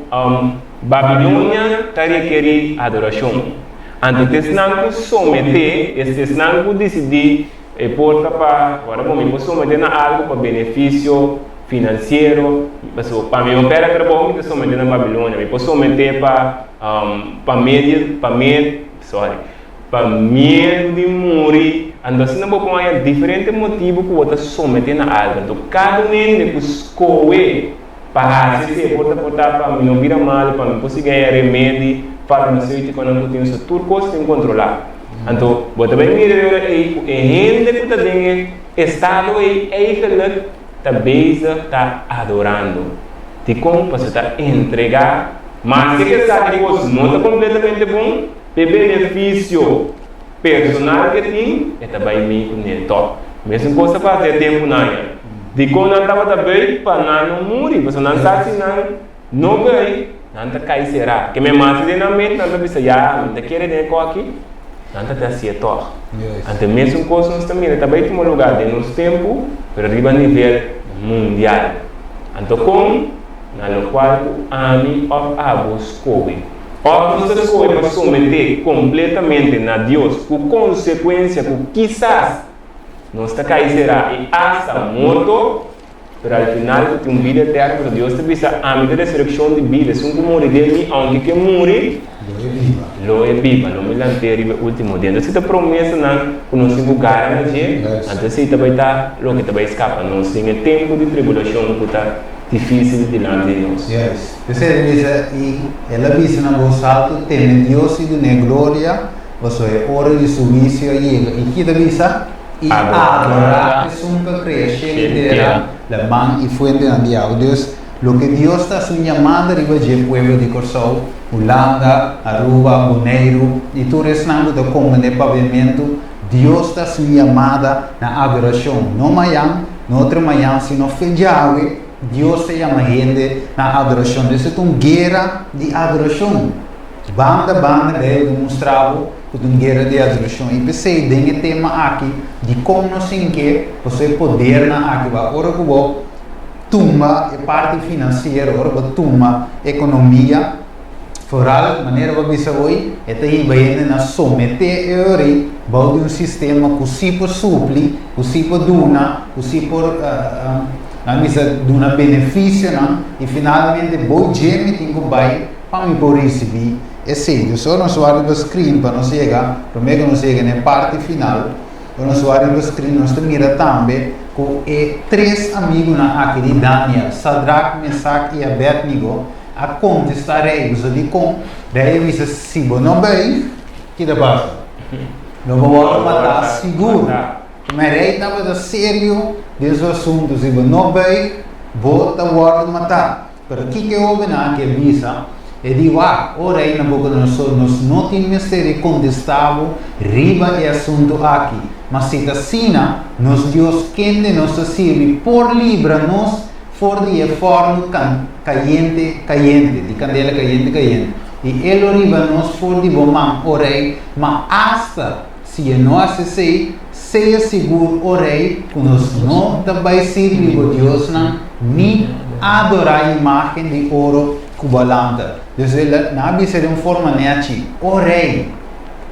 Babilonia ta rekerí adorashon. Anto t'esnan ku someté, es esnan ku disidí e por ta pa, ora bo mi por someté na algu pa benefisio finansiero, pasobra pa mi no pèrdè trabou mi ta someté na Babilonia, mi por someté pa pa medio pa me sorry pa miedu di muri, anto asina bo por haña diferente motibu ku bo ta someté na algu, anto kada un hende ku skohe pa hasi esei por ta por ta pa mi no bira malu, pa mi por sigui haña remedi farmaseutikonan ku tin, so tur kos tin kontrolá, anto bo ta bai mira e ora ei ku e hende ku ta den e estado ei eigenlik ta bezig ta adorando. Dikon? Pasobra ta entregá. Maske ku esaki kos no ta kompletamente bon, p'e benefisio personal ku e tin, e ta bai mei kuné tòg. Mesun kos ta pasa e tempunan ya. Dikon nan tabata buig? Pa nan no muri, pasobra nan sa si nan no buig, nan ta kai será. Ke men mas den nan mente nan ta bisa, Ya, mi ta kere den e kos aki, nan ta hasié tòg. Anto e mesun kos nos ta mira ta bai tuma lugá den nos tempu, pero riba nivel mundial. Anto kon? Na lokual ku ami òf abo skohe. Òf nos ta skohe pa someté kompletamente na Dios ku konsekuensia ku kisas nos ta kai será i asta morto, pero al final ku tin un bida eterno pasobra Dios ta bisa, Ami ta resurekshon di bida, esun ku muri den mi, ounke ke muri, lo e biba, lo mi lant'é riba e último dia. Entonces si ta promesanan ku nos tin ku gara na dje, anto esei ta bai ta loke ta bai skapa nos den e tempu di tribulashon ku ta difísil dilanti di nos. Yes. P'esei el bisa, I el a bisa na bos altu, Teme Dios i dun'é gloria, pasobra e ora di su huisio a yega. I ki ta bisa? I adorá esun ku a krea shelu i tera, laman i fuentenan di awa. Dus, loke Dios ta hasi un yamada riba dje pueblo di Kòrsou, Hulanda, Aruba, Boneiru i tur esnan ku ta komprendé papiamentu, Dios ta hasi un yamada na adorashon, no mayan, No otro mañan, sino fe djawe, Dios ta yama hende na adorashon. Esei ta un guera di adorashon. Banda banda Beibel ta mustra bo ku ta un guera di adorashon. I p'esei den e tema aki, dikon nos tin ke pasobra e podernan aki ba ora ku bo tumba e parti finansiero, ora bo tuma ekonomia, Foral, manera bo a bisa hoy, e ta hiba hende na someté e ori bou di un sistema ku sí por supli, ku sí por duna, ku sí por, nan bisa, duna benefisionan i finalmente bo dje mi tin ku bai pa mi por risibí esei. Dus ora nos wak riba screen pa nos yega, promé ku nos yega na e parti final, ora nos wak riba screen nos ta mira tambe ku e tres amigunan aki di Daniel, Sadrak, Mesak i Abednego, A kontestá rei, Bo sa dikon? Rei a bisa, Si bo no bai, ki ta pasa? Lo bo wòrdu matá sigur. Ma rei tabata serio den su asuntu, Si bo no bai, bo ta wòrdu matá. Pero kiko e hóbennan aki a bisa? E di, Wak, o rei Nabukodonosor, nos no tin mester di kontestá bo riba e asuntu aki. Ma si ta asina, nos Dios kende nos ta sirbi por libra nos For di e fòrnu kayente kayente, di kandela kayente kayente, i e lo riba nos for di bo man, o rei, ma asta si e no hasi esei, sea sigur, o rei, ku nos no ta bai sirbi bo diosnan ni adorá imágen di oro ku bo a lanta. Dus el a bisa den un forma nèchi, O rei,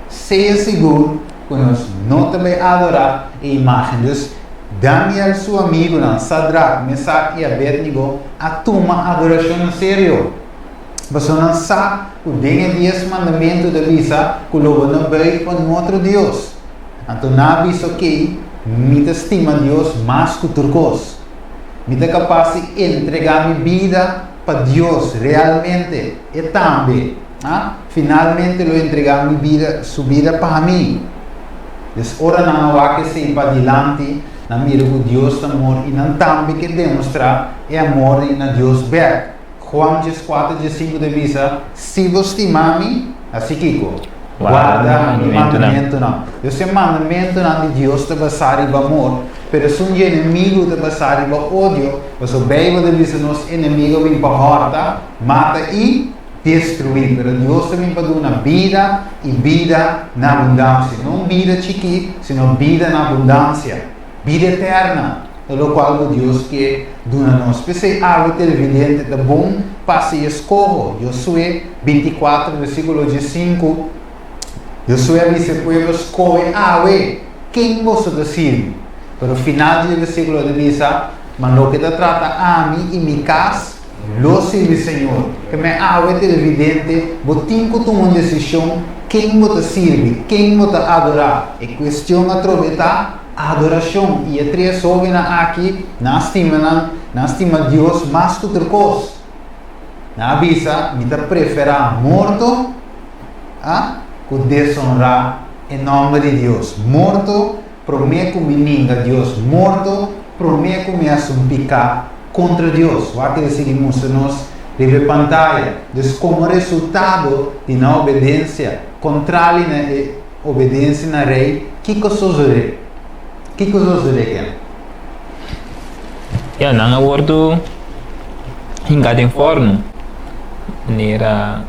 sea sigur ku nos no ta bai adorá e imágen. Dus, Daniel su amigunan, Sadrak, Mesak i Abednego, a tuma adorashon na serio. Pasobra nan sa ku den e Dies Mandamentu ta bisa ku lo bo no buig pa un otro dios. Anto nan a bisa, Okey, mi ta stima Dios mas ku tur kos. Mi ta kapas di entregá mi bida pa Dios realmente. E tambe. A finalmente lo entregá mi bida, su bida pa mi. Des ora nan a wak esei padilanti, nan mira ku Dios ta amor i nan tambe ke demostrá e amor ei na Dios bèk. Juan 14, 15 ta bisa, Si bo stima mi, hasi kiko? Guarda mi mandamentunan. Des e mandamentunan di Dios ta basá riba amor, pero esun di enemigu ta basá riba odio, pasobra Beibel ta bisa nos enemigu a bin pa hòrta, mata i. destruí, pero Dios ta bin pa duna bida i bida na abundansia. No un bida chikí, sino bida na abundansia, bida eterna, ta lokual ku Dios ke duna nos. P'esei awe televidente ta bon pa hasi e eskoho. Josué 24 versíkulo 15, Josué a bisa e pueblo, Skohe awe ken boso ta sirbi. Pero final di e versíkulo ta bisa, Ma loke ta trata ami i mi kas, Lo sirbi Señor. Ke men awe televidente, bo tin ku tuma un desishon ken bo ta sirbi, ken bo ta adorá. E kuestion atrobe ta adorashon. I e tres hóbennan aki, nan a stima nan, nan a stima Dios mas ku tur kos. Nan a bisa, Mi ta preferá morto a ku desonrá e nòmber di Dios. Morto promé ku mi ninga Dios. Morto promé ku mi hasi un piká kontra Dios. Wak e ta sigui mustra nos riba e pantaya. Dus komo resultado di nan obedensia, kontrali na e obedensia na rei, kiko sosodé? Kiko sosodé ken? Ya, nan a wordu hinká den fòrnu, manera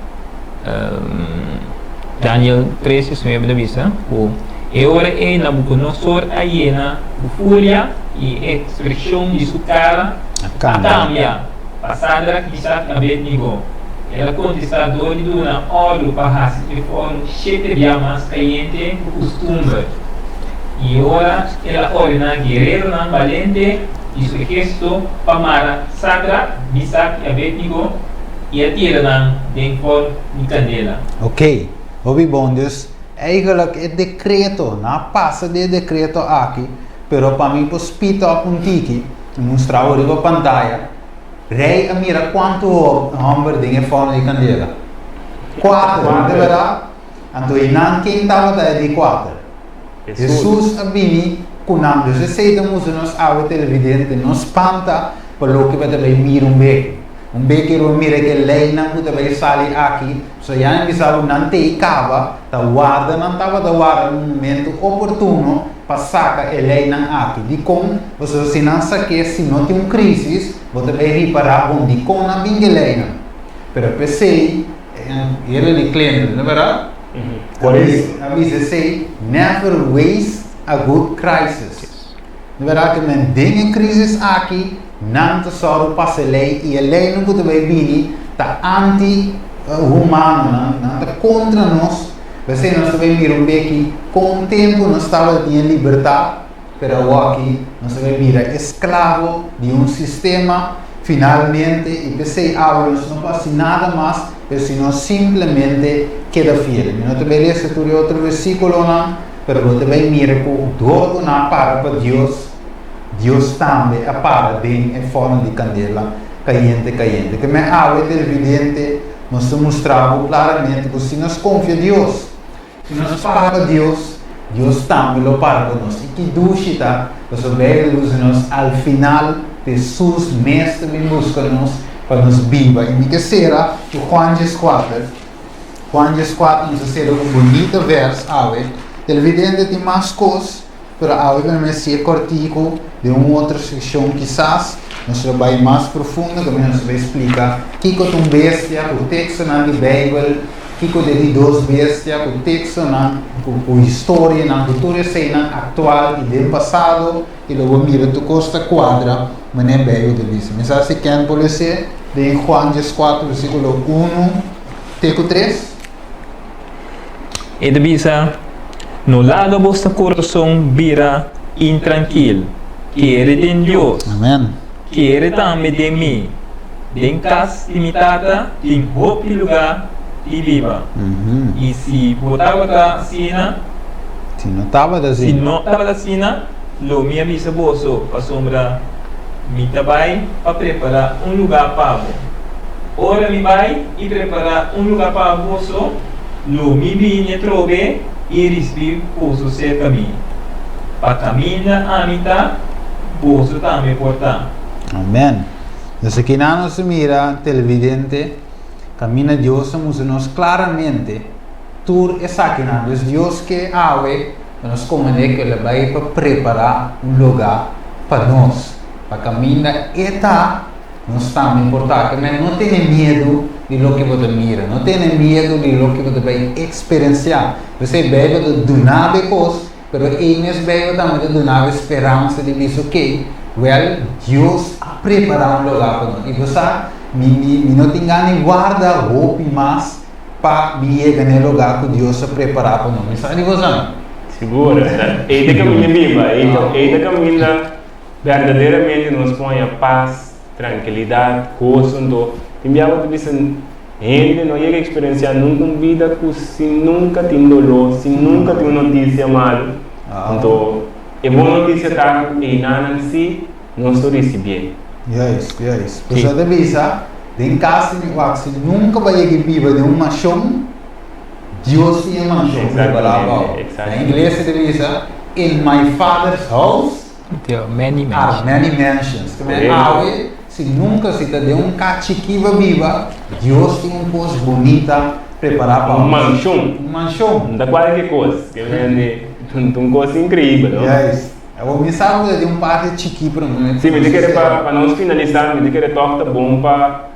Daniel tres diesnuebe ta bisa ku e ora ei Nabukonosor a yena ku furia i e ekspreshon di su kara a kambia pa Sadrak, Misak i Abednego. El a kontestá dor di duna òrdu pa hasi e fòrnu shete bia mas kayente ku kustumber. I ora el a ordená guereronan balente di su ehérsito pa mara Sadrak, Misak i Abednego i a tira nan den fòrnu di kandela. Ok, hopi bon. Dus, eigenlijk e dekreto, nan a pasa di e dekreto aki, pero pa mi por speed up un tiki, i mustra bo riba pantaya, Rei a mira kuantu hòmber den e fòrnu di kandela? Kuater, no ta bèrdat? Anto i nan ken tabata e di kuater? Hesus a bini ku nan. Dus esei ta mustra nos awe televidente, no spanta pa loke bo ta bai mira un beki. Un beki lo mira ke leinan ku ta bai sali aki, so ya nan bisa bo nan tei kaba, ta warda nan tabata warda un momento oportuno pa saka e leinan aki. Dikon? Pasobra si nan sak'é si no tin un krísis, bo ta bai ripará bon dikon nan bin ku e leinan. Pero p'esei, Hillary Clinton, no bèrdat? A bisa esei, Never waste a good crisis. No bèrdat ku men den e krísis aki, nan ta sòru pasa e lei i e leinan ku ta bai bini ta anti-humano, nan ta kontra nos. P'esei nos ta bai mira un beki kon tempu nos tabata tin e libertat, pero awoki nos a bai bira esklabo di un sistema finalmente i p'esei awe nos no por hasi nada mas pero si no simplemente keda fiel. Mi no ta bai lesa tur e otro versíkulonan, pero bo ta bai mira ku dor ku nan a para pa Dios, Dios tambe a para den e fòrnu di kandela kayente kayente. Ke men awe televidente nos ta mustra bo klaramente ku si nos konfia Dios, Si nos para pa Dios, Dios tambe lo para pa nos. I ki dushi ta pasobra Beibel ta bisa nos al final Hesus mes ta bin buska nos pa nos biba. I mi ke sera ku Juan dieskuater. Juan dieskuater nos a sera ku un bunita vers awe. Televidente tin mas kos, pero awe mi a mester kòrtiku den un otro sekshon kisas nos lo bai mas profundo kaminda nos ta bai splika kiko ta un bestia ku tekstonan di Beibel. Kiko ta e di dos bestia ku tekstonan, ku historianan, ku tur eseinan aktual i den pasado, i lo bo mira tur kos ta kuadra manera Beibel ta bisa. Mi sa si Ken por les'é den Juan dieskuater versíkulo unu te ku tres. E ta bisa, No laga boso kurason bira intrankil. Kere den Dios. Amen. Kere tambe den mi. Den kas di mi Tata tin hopi lugá di biba. I si bo tabata asina, Si no tabata si asina. no tabata asina, lo mi a bisa boso, pasobra mi ta bai pa prepará un lugá pa bo. Ora mi bai i prepará un lugá pa boso, lo mi bini atrobe i risibí boso serka mi, pa kaminda ami ta, boso tambe por ta. Amen. Nos akinan nos ta mira televidente kaminda Dios ta mustra nos klaramente tur esakinan. Dus Dios ke awe pa nos komprendé ku el a bai pa prepará un lugá pa nos, pa kaminda e ta, nos tambe por ta. Ke men no tene miedu di loke bo ta mira, no tene miedu di loke bo ta bai eksperensiá. P'esei Beibel ta duna bo e kos. Pero ei mes Beibel tambe ta duna bo e speransa di bisa, Oké, wèl, Dios a prepará un lugá pa nos. I bo sa, mi, mi, mi no tin gana di warda hopi mas pa mi yega na e lugá ku Dios a prepará pa nos. Mi sa di boso? Sigur. Ei ta kaminda biba. Ei ta, ei ta kaminda berdaderamente nos por haña pas, trankilidat, goso. Anto, tin bia bo ta bisa. Hende no yega eksperensiá nunka un bida ku sin nunka tin doló, sin nunka tin un notisia malu. Anto, e bon notisia ta ku einanan sí nos lo risibié. Juist, juist. Por eso ta bisa, den kas di mi wak, si nunka bo a yega i biba den un manshon, Dios tin e manshon prepará pa bo. Na ingles e ta bisa, In my Father's house There are many are mansions. many mansions. Te men awe, si nunka si ta den un ka chikí bo biba, Dios tin un kos bunita prepará pa Un bo. manshon. Un manshon. No ta kualke kos. Ke men di, ta un kos inkreibel, no? Juist. Awor mi sa ku ta den un parti chikí pero mi. Sí, mi ta kere pa pa nos finalisá mi ta kere tòg ta bon pa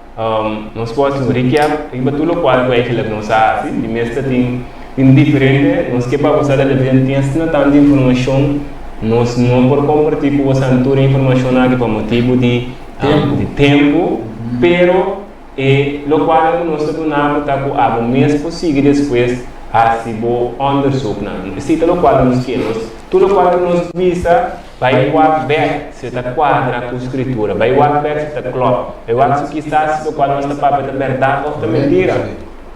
nos por hasi un recap riba tur lokual ku eigenlijk nos a hasi. Di mes ta tin tin diferente nos ke pa bo sa televidente tin asina tantu informashon nos no por kompartí ku bosan tur e informashon aki pa motibu di di tempu pero E lokual ku nos ta duna bo ta ku abo mes por sigui despues hasi bo onderzoeknan. Esei ta lokual nos ke. Nos tur lokual ku nos bisa, bai wak bek si ta kuadra ku Skritura. Bai wak bek si ta klòp. Bai wak si kisas lokual nos ta papia ta bèrdat òf ta mentira.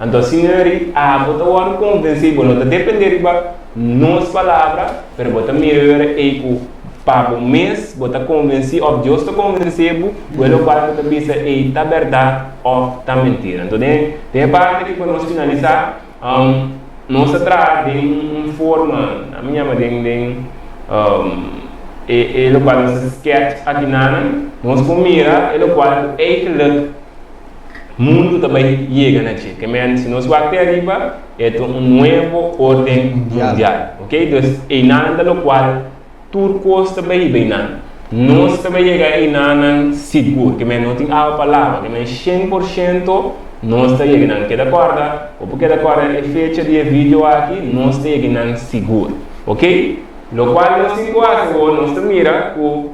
Anto asina ri abo ta wòrdu konvensí. Bo no ta dependé riba nos palabra, pero bo ta mira e ora ei ku pa bo mes bo ta konvensí òf Dios ta konvensé bo ku e lokual bo ta bisa ei ta bèrdat òf ta mentira. Anto den den e parti aki pa nos finalisá, nos ta traha den un forma, ami yama den den e e lokual nos ta sketch akinanan, nos por mira e lokual ku eigentlik mundu ta bai yega na dje. Ke men si nos wak te ariba e ta un nuevo orden mundial. Ok, dus einan ta lokual tur kos ta bai riba einan. Nos ta bai yega einanan sigur. Ke men no tin awa pa laba. Ke men 100% nos ta yega einan. Keda kòrda, bo por keda kòrda e fecha di e video aki, nos ta yega einan sigur. Ok, lokual nos tin ku hasi awor, nos ta mira ku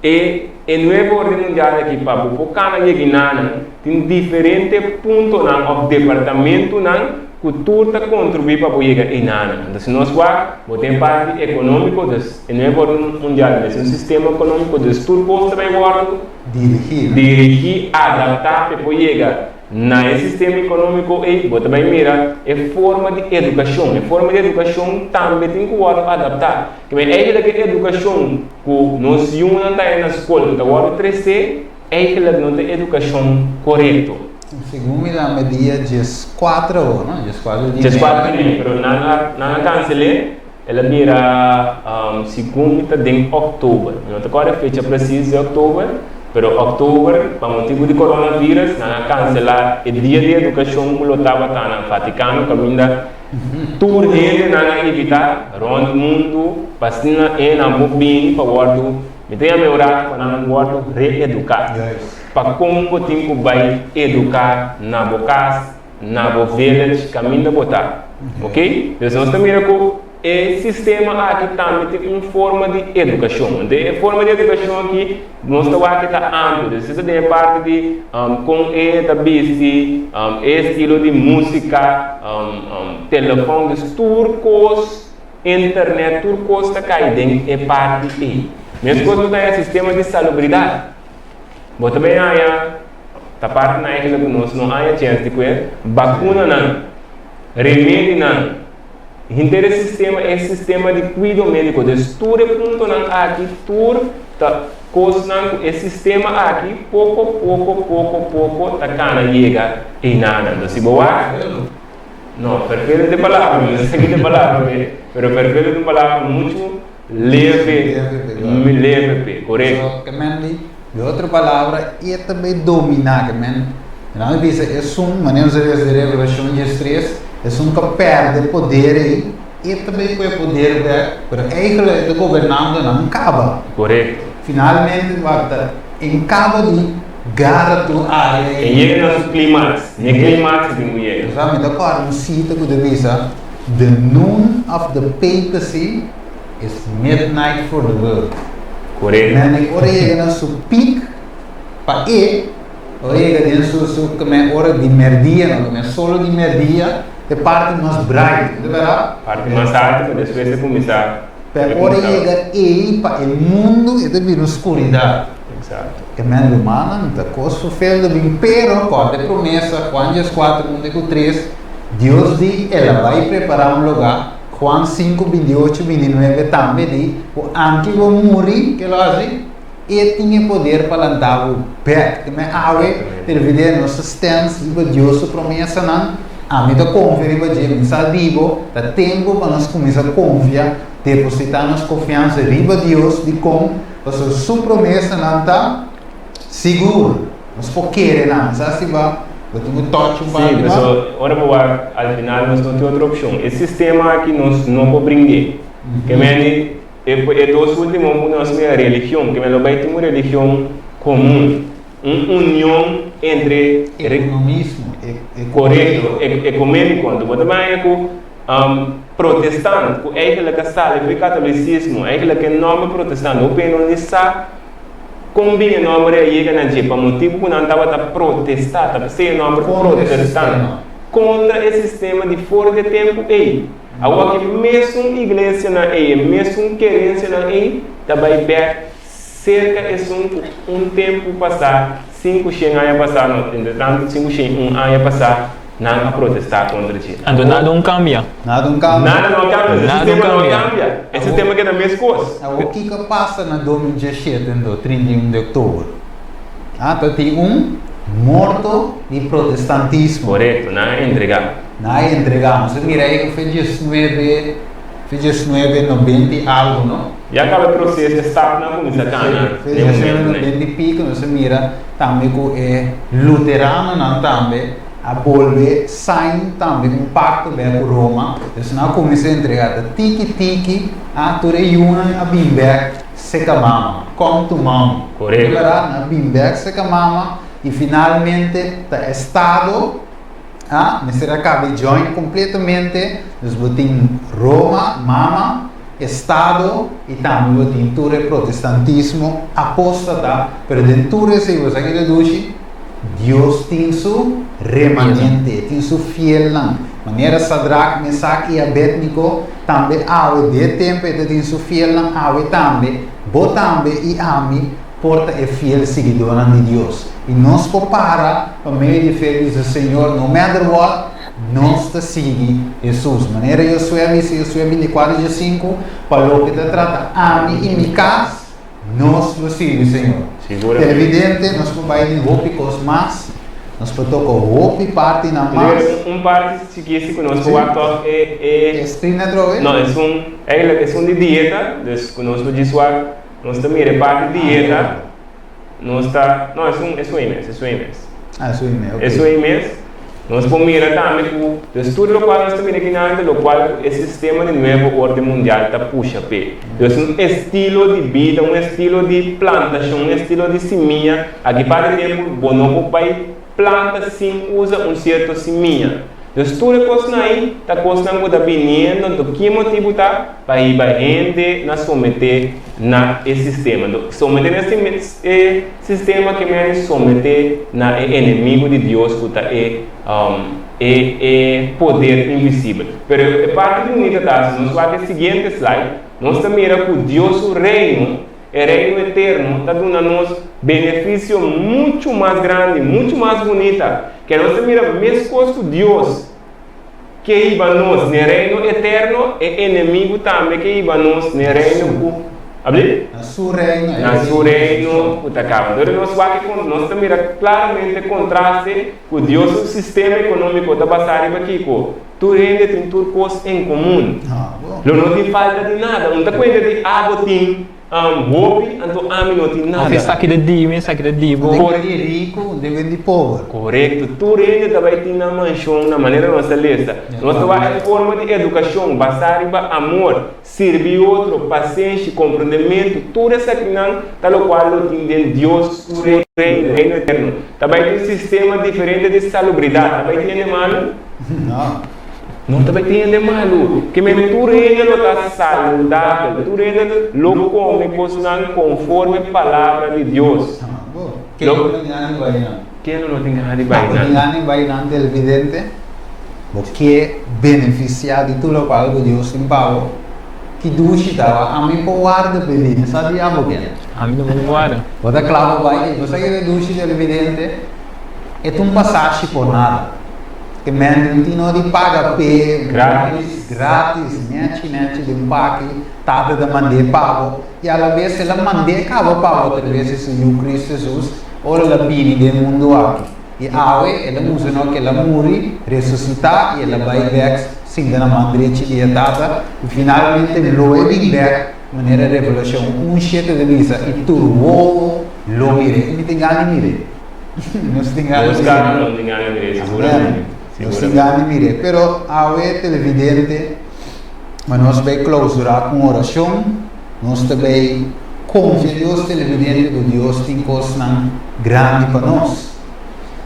E e nuevo orden mundial aki pa bo por kana yeginanan tin diferente puntonan of departamentonan ku tur ta kontribuí pa bo yega einanan. Anto si nos wak bo tin e parti ekonómiko dus e nuevo orden mundial mester un sistema ekonómiko dus tur kos ta bai wòrdu Dirigí. dirigí, adaptá pa e por yega Na e sistema ekonómiko ei bo ta bai mira e forma di edukashon. E forma di edukashon tambe tin ku wòrdu adaptá. Kimen eigentlik e edukashon ku nos yunan ta haña na skol ku ta wòrdu tresé, eigentlik no ta edukashon korekto. Segun mi ta me dia 14 awor, no? 14 di 14 di mei, pero nan a nan a kansel'é, el a bira segun mi ta den òktober. Mi no ta kòrda e fecha presis di òktober. Pero òktober, pa motibu di coronavirus, nan a kanselá e dia di edukashon ku lo tabata na Vatikano kaminda tur hende nan a invitá rònt mundu pa asina e nan por bini pa wòrdu, mi ta yama e un ratu pa nan wòrdu reeduká pa kon bo tin ku bai eduká na bo kas, na bo village, kaminda bo ta. Oke? Dus nos ta mira ku. E sistema aki tambe tin un forma di edukashon. Anto e forma di edukashon aki nos ta wak ke ta amplio. Entonces ta den e parti di kon e ta bisti, e estilo di musika, telefòn, dus tur kos, internet, tur kos ta kai den e parti ei. Meskos bo ta haña sistema di salubridat. Bo ta bin haña, ta parti nan eigenlijk ku nos no haña chèns di kue, bakunanan, remedinan. Henter e sistema e sistema di kuido médiko. Dus tur e puntonan aki tur ta kosnan ku e sistema aki poko poko poko poko ta kana yega einanan. Dus si bo wak, no, fervelo ta e palabra, mi no sa ki ta e palabra p'e, pero fervelo ta un palabra muchu leve, leve p'e, korekto. So, ke men di, di otro palabra, e ta bai dominá, ke men, nan a bisa esun, manera nos a lesa den Revelashon 13, Esun ta perde poder ei, e ta bay cu e poder bek, pero eigenlijk e ta gobernando nan caba. Correcto. Finalmente wak ta en caba di gara tur area ei. E yega na su climax, n'e climax e tin cu yega. Sa mi ta corda un cita cu ta bisa, The noon of the papacy is midnight for the world. Correcto. Men ora e yega na su peak, pa e. Ora yega den su su kme ora di merdia no kme solo di merdia e parti mas bright no ta berdad? Parti mas alto pa despues e kuminsá Pero ora yega ei pa e mundu e ta bira un skuridat. Exacto. E men rumannan ta kos ferfel bin pero kòrda e promesa Juan 14 un te ku tres Dios di el a bai prepará un lugá Juan 5 28 29 tambe di ku anke bo muri ke lo hasi? E tin e poder pa lanta bo bek. Te me awe, televidente, nos ta stens riba Dios su promesanan. Ami ta konfia riba dje, mi sa di bo, ta tempu pa nos kuminsá konfia, depositá nos konfiansa riba Dios. Dikon? Pasobra su promesanan ta sigur. Nos por kere nan. Mi sa si ba, bo tin ku touch un parti Sí, mas. pasobra ora bo wak, al final nos no tin otro opshon. E sistema aki nos no por brind'é. Ke mende. E e dos último punto nos mira religion, ke men lo bai tin un religion komun, un union entre Ekonomismo, Korekto, ekuméniko. Anto bo ta baña ku protestant ku eigentlik a sali for e katolisismo, eigentlik e nòmber protestant, hopi hende no ni sa kon bin e nòmber ei a yega na dje, pa motibu ku nan tabata protestá, ta p'esei e nòmber protestant, kontra e sistema di for di e tempu ei. Awor e mesun iglesianan ei, e mesun kerensianan ei ta bai bèk serka esun ku un tempu pasá, 500 aña pasá, no, entretantu 501 aña pasá, nan a protestá kontra dje. Anto nada no kambia. Nada no kambia. Nada no a kambia, e Nada no sistema no a kambia. kambia. E sistema keda meskos. Awor kiko a pasa na 2017 anto, 31 di òktober? A ta tin un morto di protestantismo. Korekto, nan a entregá. Nan a entregá. Nos a mira ei ku fe diesnuebe, fe diesnuebe nobenta i algu, no? Ya kaba e proseso, e stapnan a kuminsá kana Sí, fe den diesnuebe momentunan ei. nobenta i piko nos a mira tambe ku e luteranonan tambe a bolbe sign tambe un pakto bek ku Roma. Entonces nan a kuminsá entregá. Ta tiki tiki, a tur e yunan a bin bek. Seka mama, come to mommy. Korekto. Berdad, nan a bin bek seka mama y finalmente ta estado a mester a caba join completamente, dus bo tin Roma, mama, estado y tambe bo tin tur e protestantismo apostata, pero den tur esey bo sa ki ta dushi? Dios tin su remanente, e tin su fielnan. Manera Sadrak, Mesak i Abednego, tambe awe di e tempu e ta tin su fielnan awe tambe. Bo tambe i ami por ta e fiel siguidónan di Dios. I nos por para pa medio di fe bisa, Señor, no matter what, nos ta sigui Hesus. Manera Josué a bisa, Josué 24, 15, Pa loke ta trata ami i mi kas, Nos lo sirbi Señor. Siguramente. Evidente, nos por bai den hopi kos mas, nos por toka hopi partinan mas. Primero, un parti chikisi ku nos por wak tòg e e. E screen atrobe? No, esun, eigenlijk esun di dieta, dus ku nos por djis wak, nos ta mira e parti dieta, nos ta, no, esun, esun ei mes, esun ei mes. Ah, esun ei mes, ok. Esun ei mes. Nos por mira tambe ku dus tur lokual nos ta mira akinan ta lokual ku e sistema di nuevo orden mundial ta pusha p'e. Dus un estilo di bida, un estilo di plantashon, un estilo di simia. Aki parti tempu bo no por bai planta sin usa un sierto simia. Dus tur e kosnan ei ta kosnan ku ta biniendo, anto ki motibu ta pa hiba hende na someté na e sistema? Anto someté na e Sistema ke mende someté na e enemigu di Dios ku ta e e e poder invisibel. Pero e parti bunita ta, si nos wak e siguiente slide, nos ta mira ku Dios su Reino, e Reino eterno, ta duna nos benefisio muchu mas grandi, muchu mas bunita, ke nos ta mira meskos ku Dios ke hiba nos n'e Reino eterno, e enemigu tambe ke hiba nos n'e Reino ku, abli? Na su Reino e Na su Reino ku ta kaba. Entonces nos wak e kon, nos ta mira klaramente e kontraste ku Dios su sistema ekonómiko ta basá riba kiko? Tur hende tin tur kos en komun. Lo no tin falta di nada. Un ta kuenta di abo tin. Hopi, anto ami no tin nada. Of esaki ta di mi, esaki ta di bo. Un den di riku, un den di pober. Korekto, tur hende ta bai tin nan manshon na manera nos ta lesa. Nos ta wak e forma di edukashon basá riba amor, sirbi otro, pasenshi, komprondementu, tur esakinan ta lokual lo tin den Dios su Reino, Reino eterno. Ta bai tin un sistema diferente di salubridat. Ta bai tin hende malu? No. No ta bai tin hende malu. Ke men tur hende lo ta saludabel. Tur hende lo kome kosnan konforme palabra di Dios. Ken lo no tin gana di bai nan? Ken lo no tin gana di bai Bo nan? tin gana di bai nan televidente? Bo ke benefisiá di tur lokual ku Dios tin pa bo? Ki dushi ta? Ami por warda p'e bini. Sa di abo ken? Ami no por warda. Bo ta kla pa bai? Bo sa ke ta dushi televidente? E ta un pasashi por nada. Ke men no tin no di paga p'e. Gratis. Gratis, nechi nechi den paki, Tata ta mand'é pa bo, i alabes el a mand'é kaba pa bo atraves di su Yu Kristu Hesus, ora el a bini den mundu aki. I awe el a mustra nos ku el a muri, resusitá i el a bai bèk sinta na man drechi di e Tata, i finalmente lo e bin bèk, manera Revelashon un shete ta bisa, i tur wowo lo mir'é. I mi tin gana di mir'é. Nos tin gana Nos di kada mir'é. un tin gana di mir'é, siguramente. Amèn. Nos tin gana di mir'é. Pero awe televidente, ma nos bai klousurá ku un orashon. Nos ta bay confia Dios televidente cu Dios tin cosnan grandi pa nos.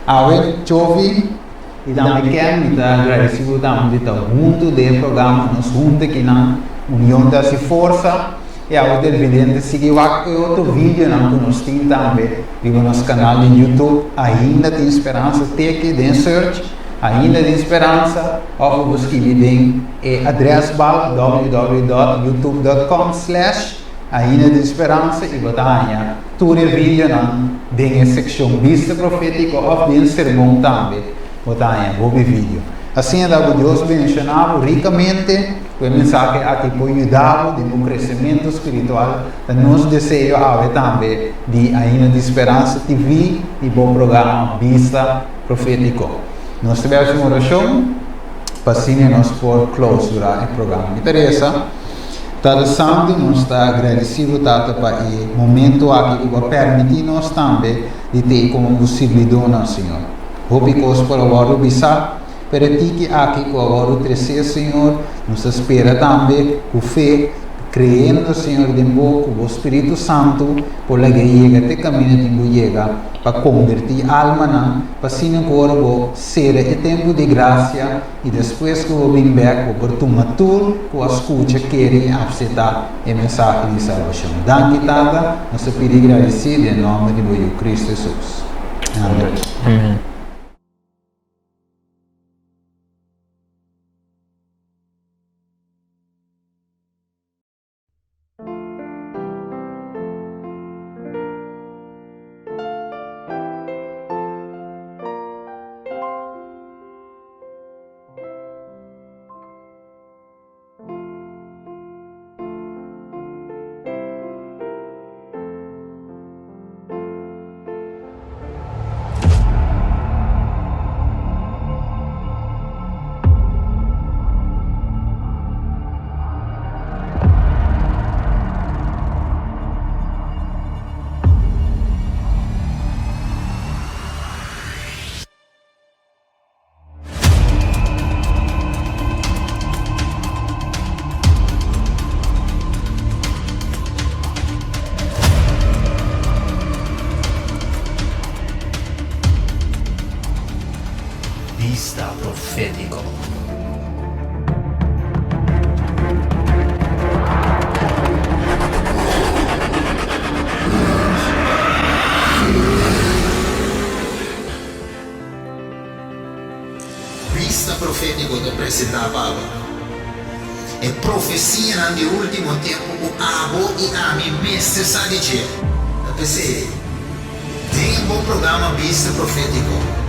Awe Chovi y tambe Ken mi ta agradeci bo tambe di ta hunto den e programa nos hunto akinan union ta haci forsa y awe televidente sigui wak e otro videonan cu nos tin tambe riba nos canal di YouTube Ainda Tin Speransa teki den search Ainda Tin Speransa of bo skibi den E adres bal www dot youtube dot com slash Ainda tin Speransa i bo ta haña tur e videonan den e sekshon Bista Profétiko òf den Sermon tambe bo ta haña hopi video. Asina ta ku Dios bendishoná bo rikamente ku e mensahe aki por yuda bo den bo kresementu spiritual. Ta nos deseo awe tambe di Ainda tin Speransa TV i bo programa Bista Profétiko. Nos ta bai hasi un orashon. Pa asina nos por clausura e programa. Mi ta reza, Tata Santu, nos ta agradeci bo, Tata, pa e momento aki cu bo a permiti nos tambe di t'ey como bo sirbidornan, Señor. Hopi cos por a wordo bisa, pero e tiki aki cu a wordo trece, Señor, nos ta spera tambe cu fe, creendo, Señor, den bo, cu bo Spiritu Santu por laga yega te caminda tin cu yega pa converti almanan, pa asina cu ora bo Sera e tempu di grasia i despues ku bo bin bèk bo por tuma tur ku a skucha, kere i apseptá e mensahe di salbashon. Danki Tata, nos ta pidi i gradisí den nòmber di bo Yu Kristu Hesus. Amen. Amen. Bista Profétiko. Bista Profétiko ta presentá pa abo e profesianan di último tempu ku abo i ami mester sa di dje. Ta p'esei, Den bo programa Bista Profétiko,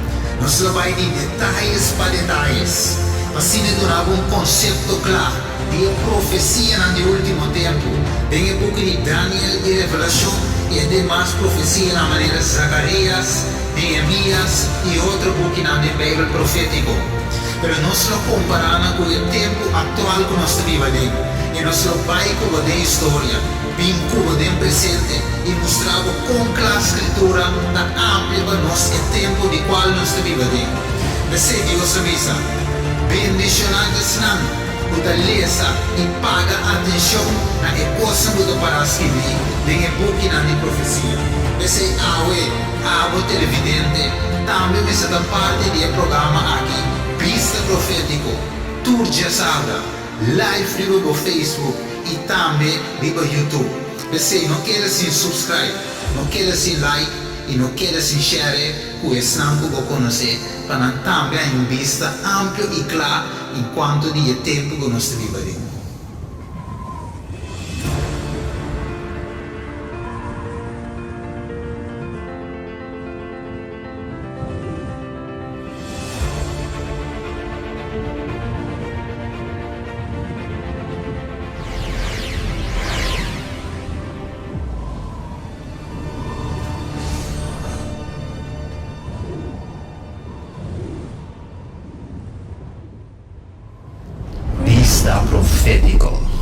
nos lo bai di detayes pa detayes pa asina duna bo un konsepto kla di e profesianan di último tempu den e buki di Daniel i Revelashon i e demas profesianan manera Zakarias, Nehemias i otro bukinan den Beibel profétiko. Pero nos lo kompará nan ku e tempu aktual ku nos ta biba aden i nos lo bai ku bo den historia. Bin ku bo den presente i mustra bo kon kla Skritura ta amplia pa nos e tempu di kual nos ta biba den. P'esei Dios a bisa, Bendishoná ta esnan ku ta lesa i paga atenshon na e kosnan ku ta pará skibí den e bukinan di profesia. P'esei awe, abo televidente tambe mester ta parti di e programa aki, Bista Profétiko, tur djasabra. Live riba bo Facebook y tambe riba YouTube. P'esey no keda sin subscribe, no keda sin like y no keda sin share cu esnan cu bo conoce pa nan tambe haña un bista amplio y cla en cuanto di e tempo cu nos ta biba den. Bista Profétiko.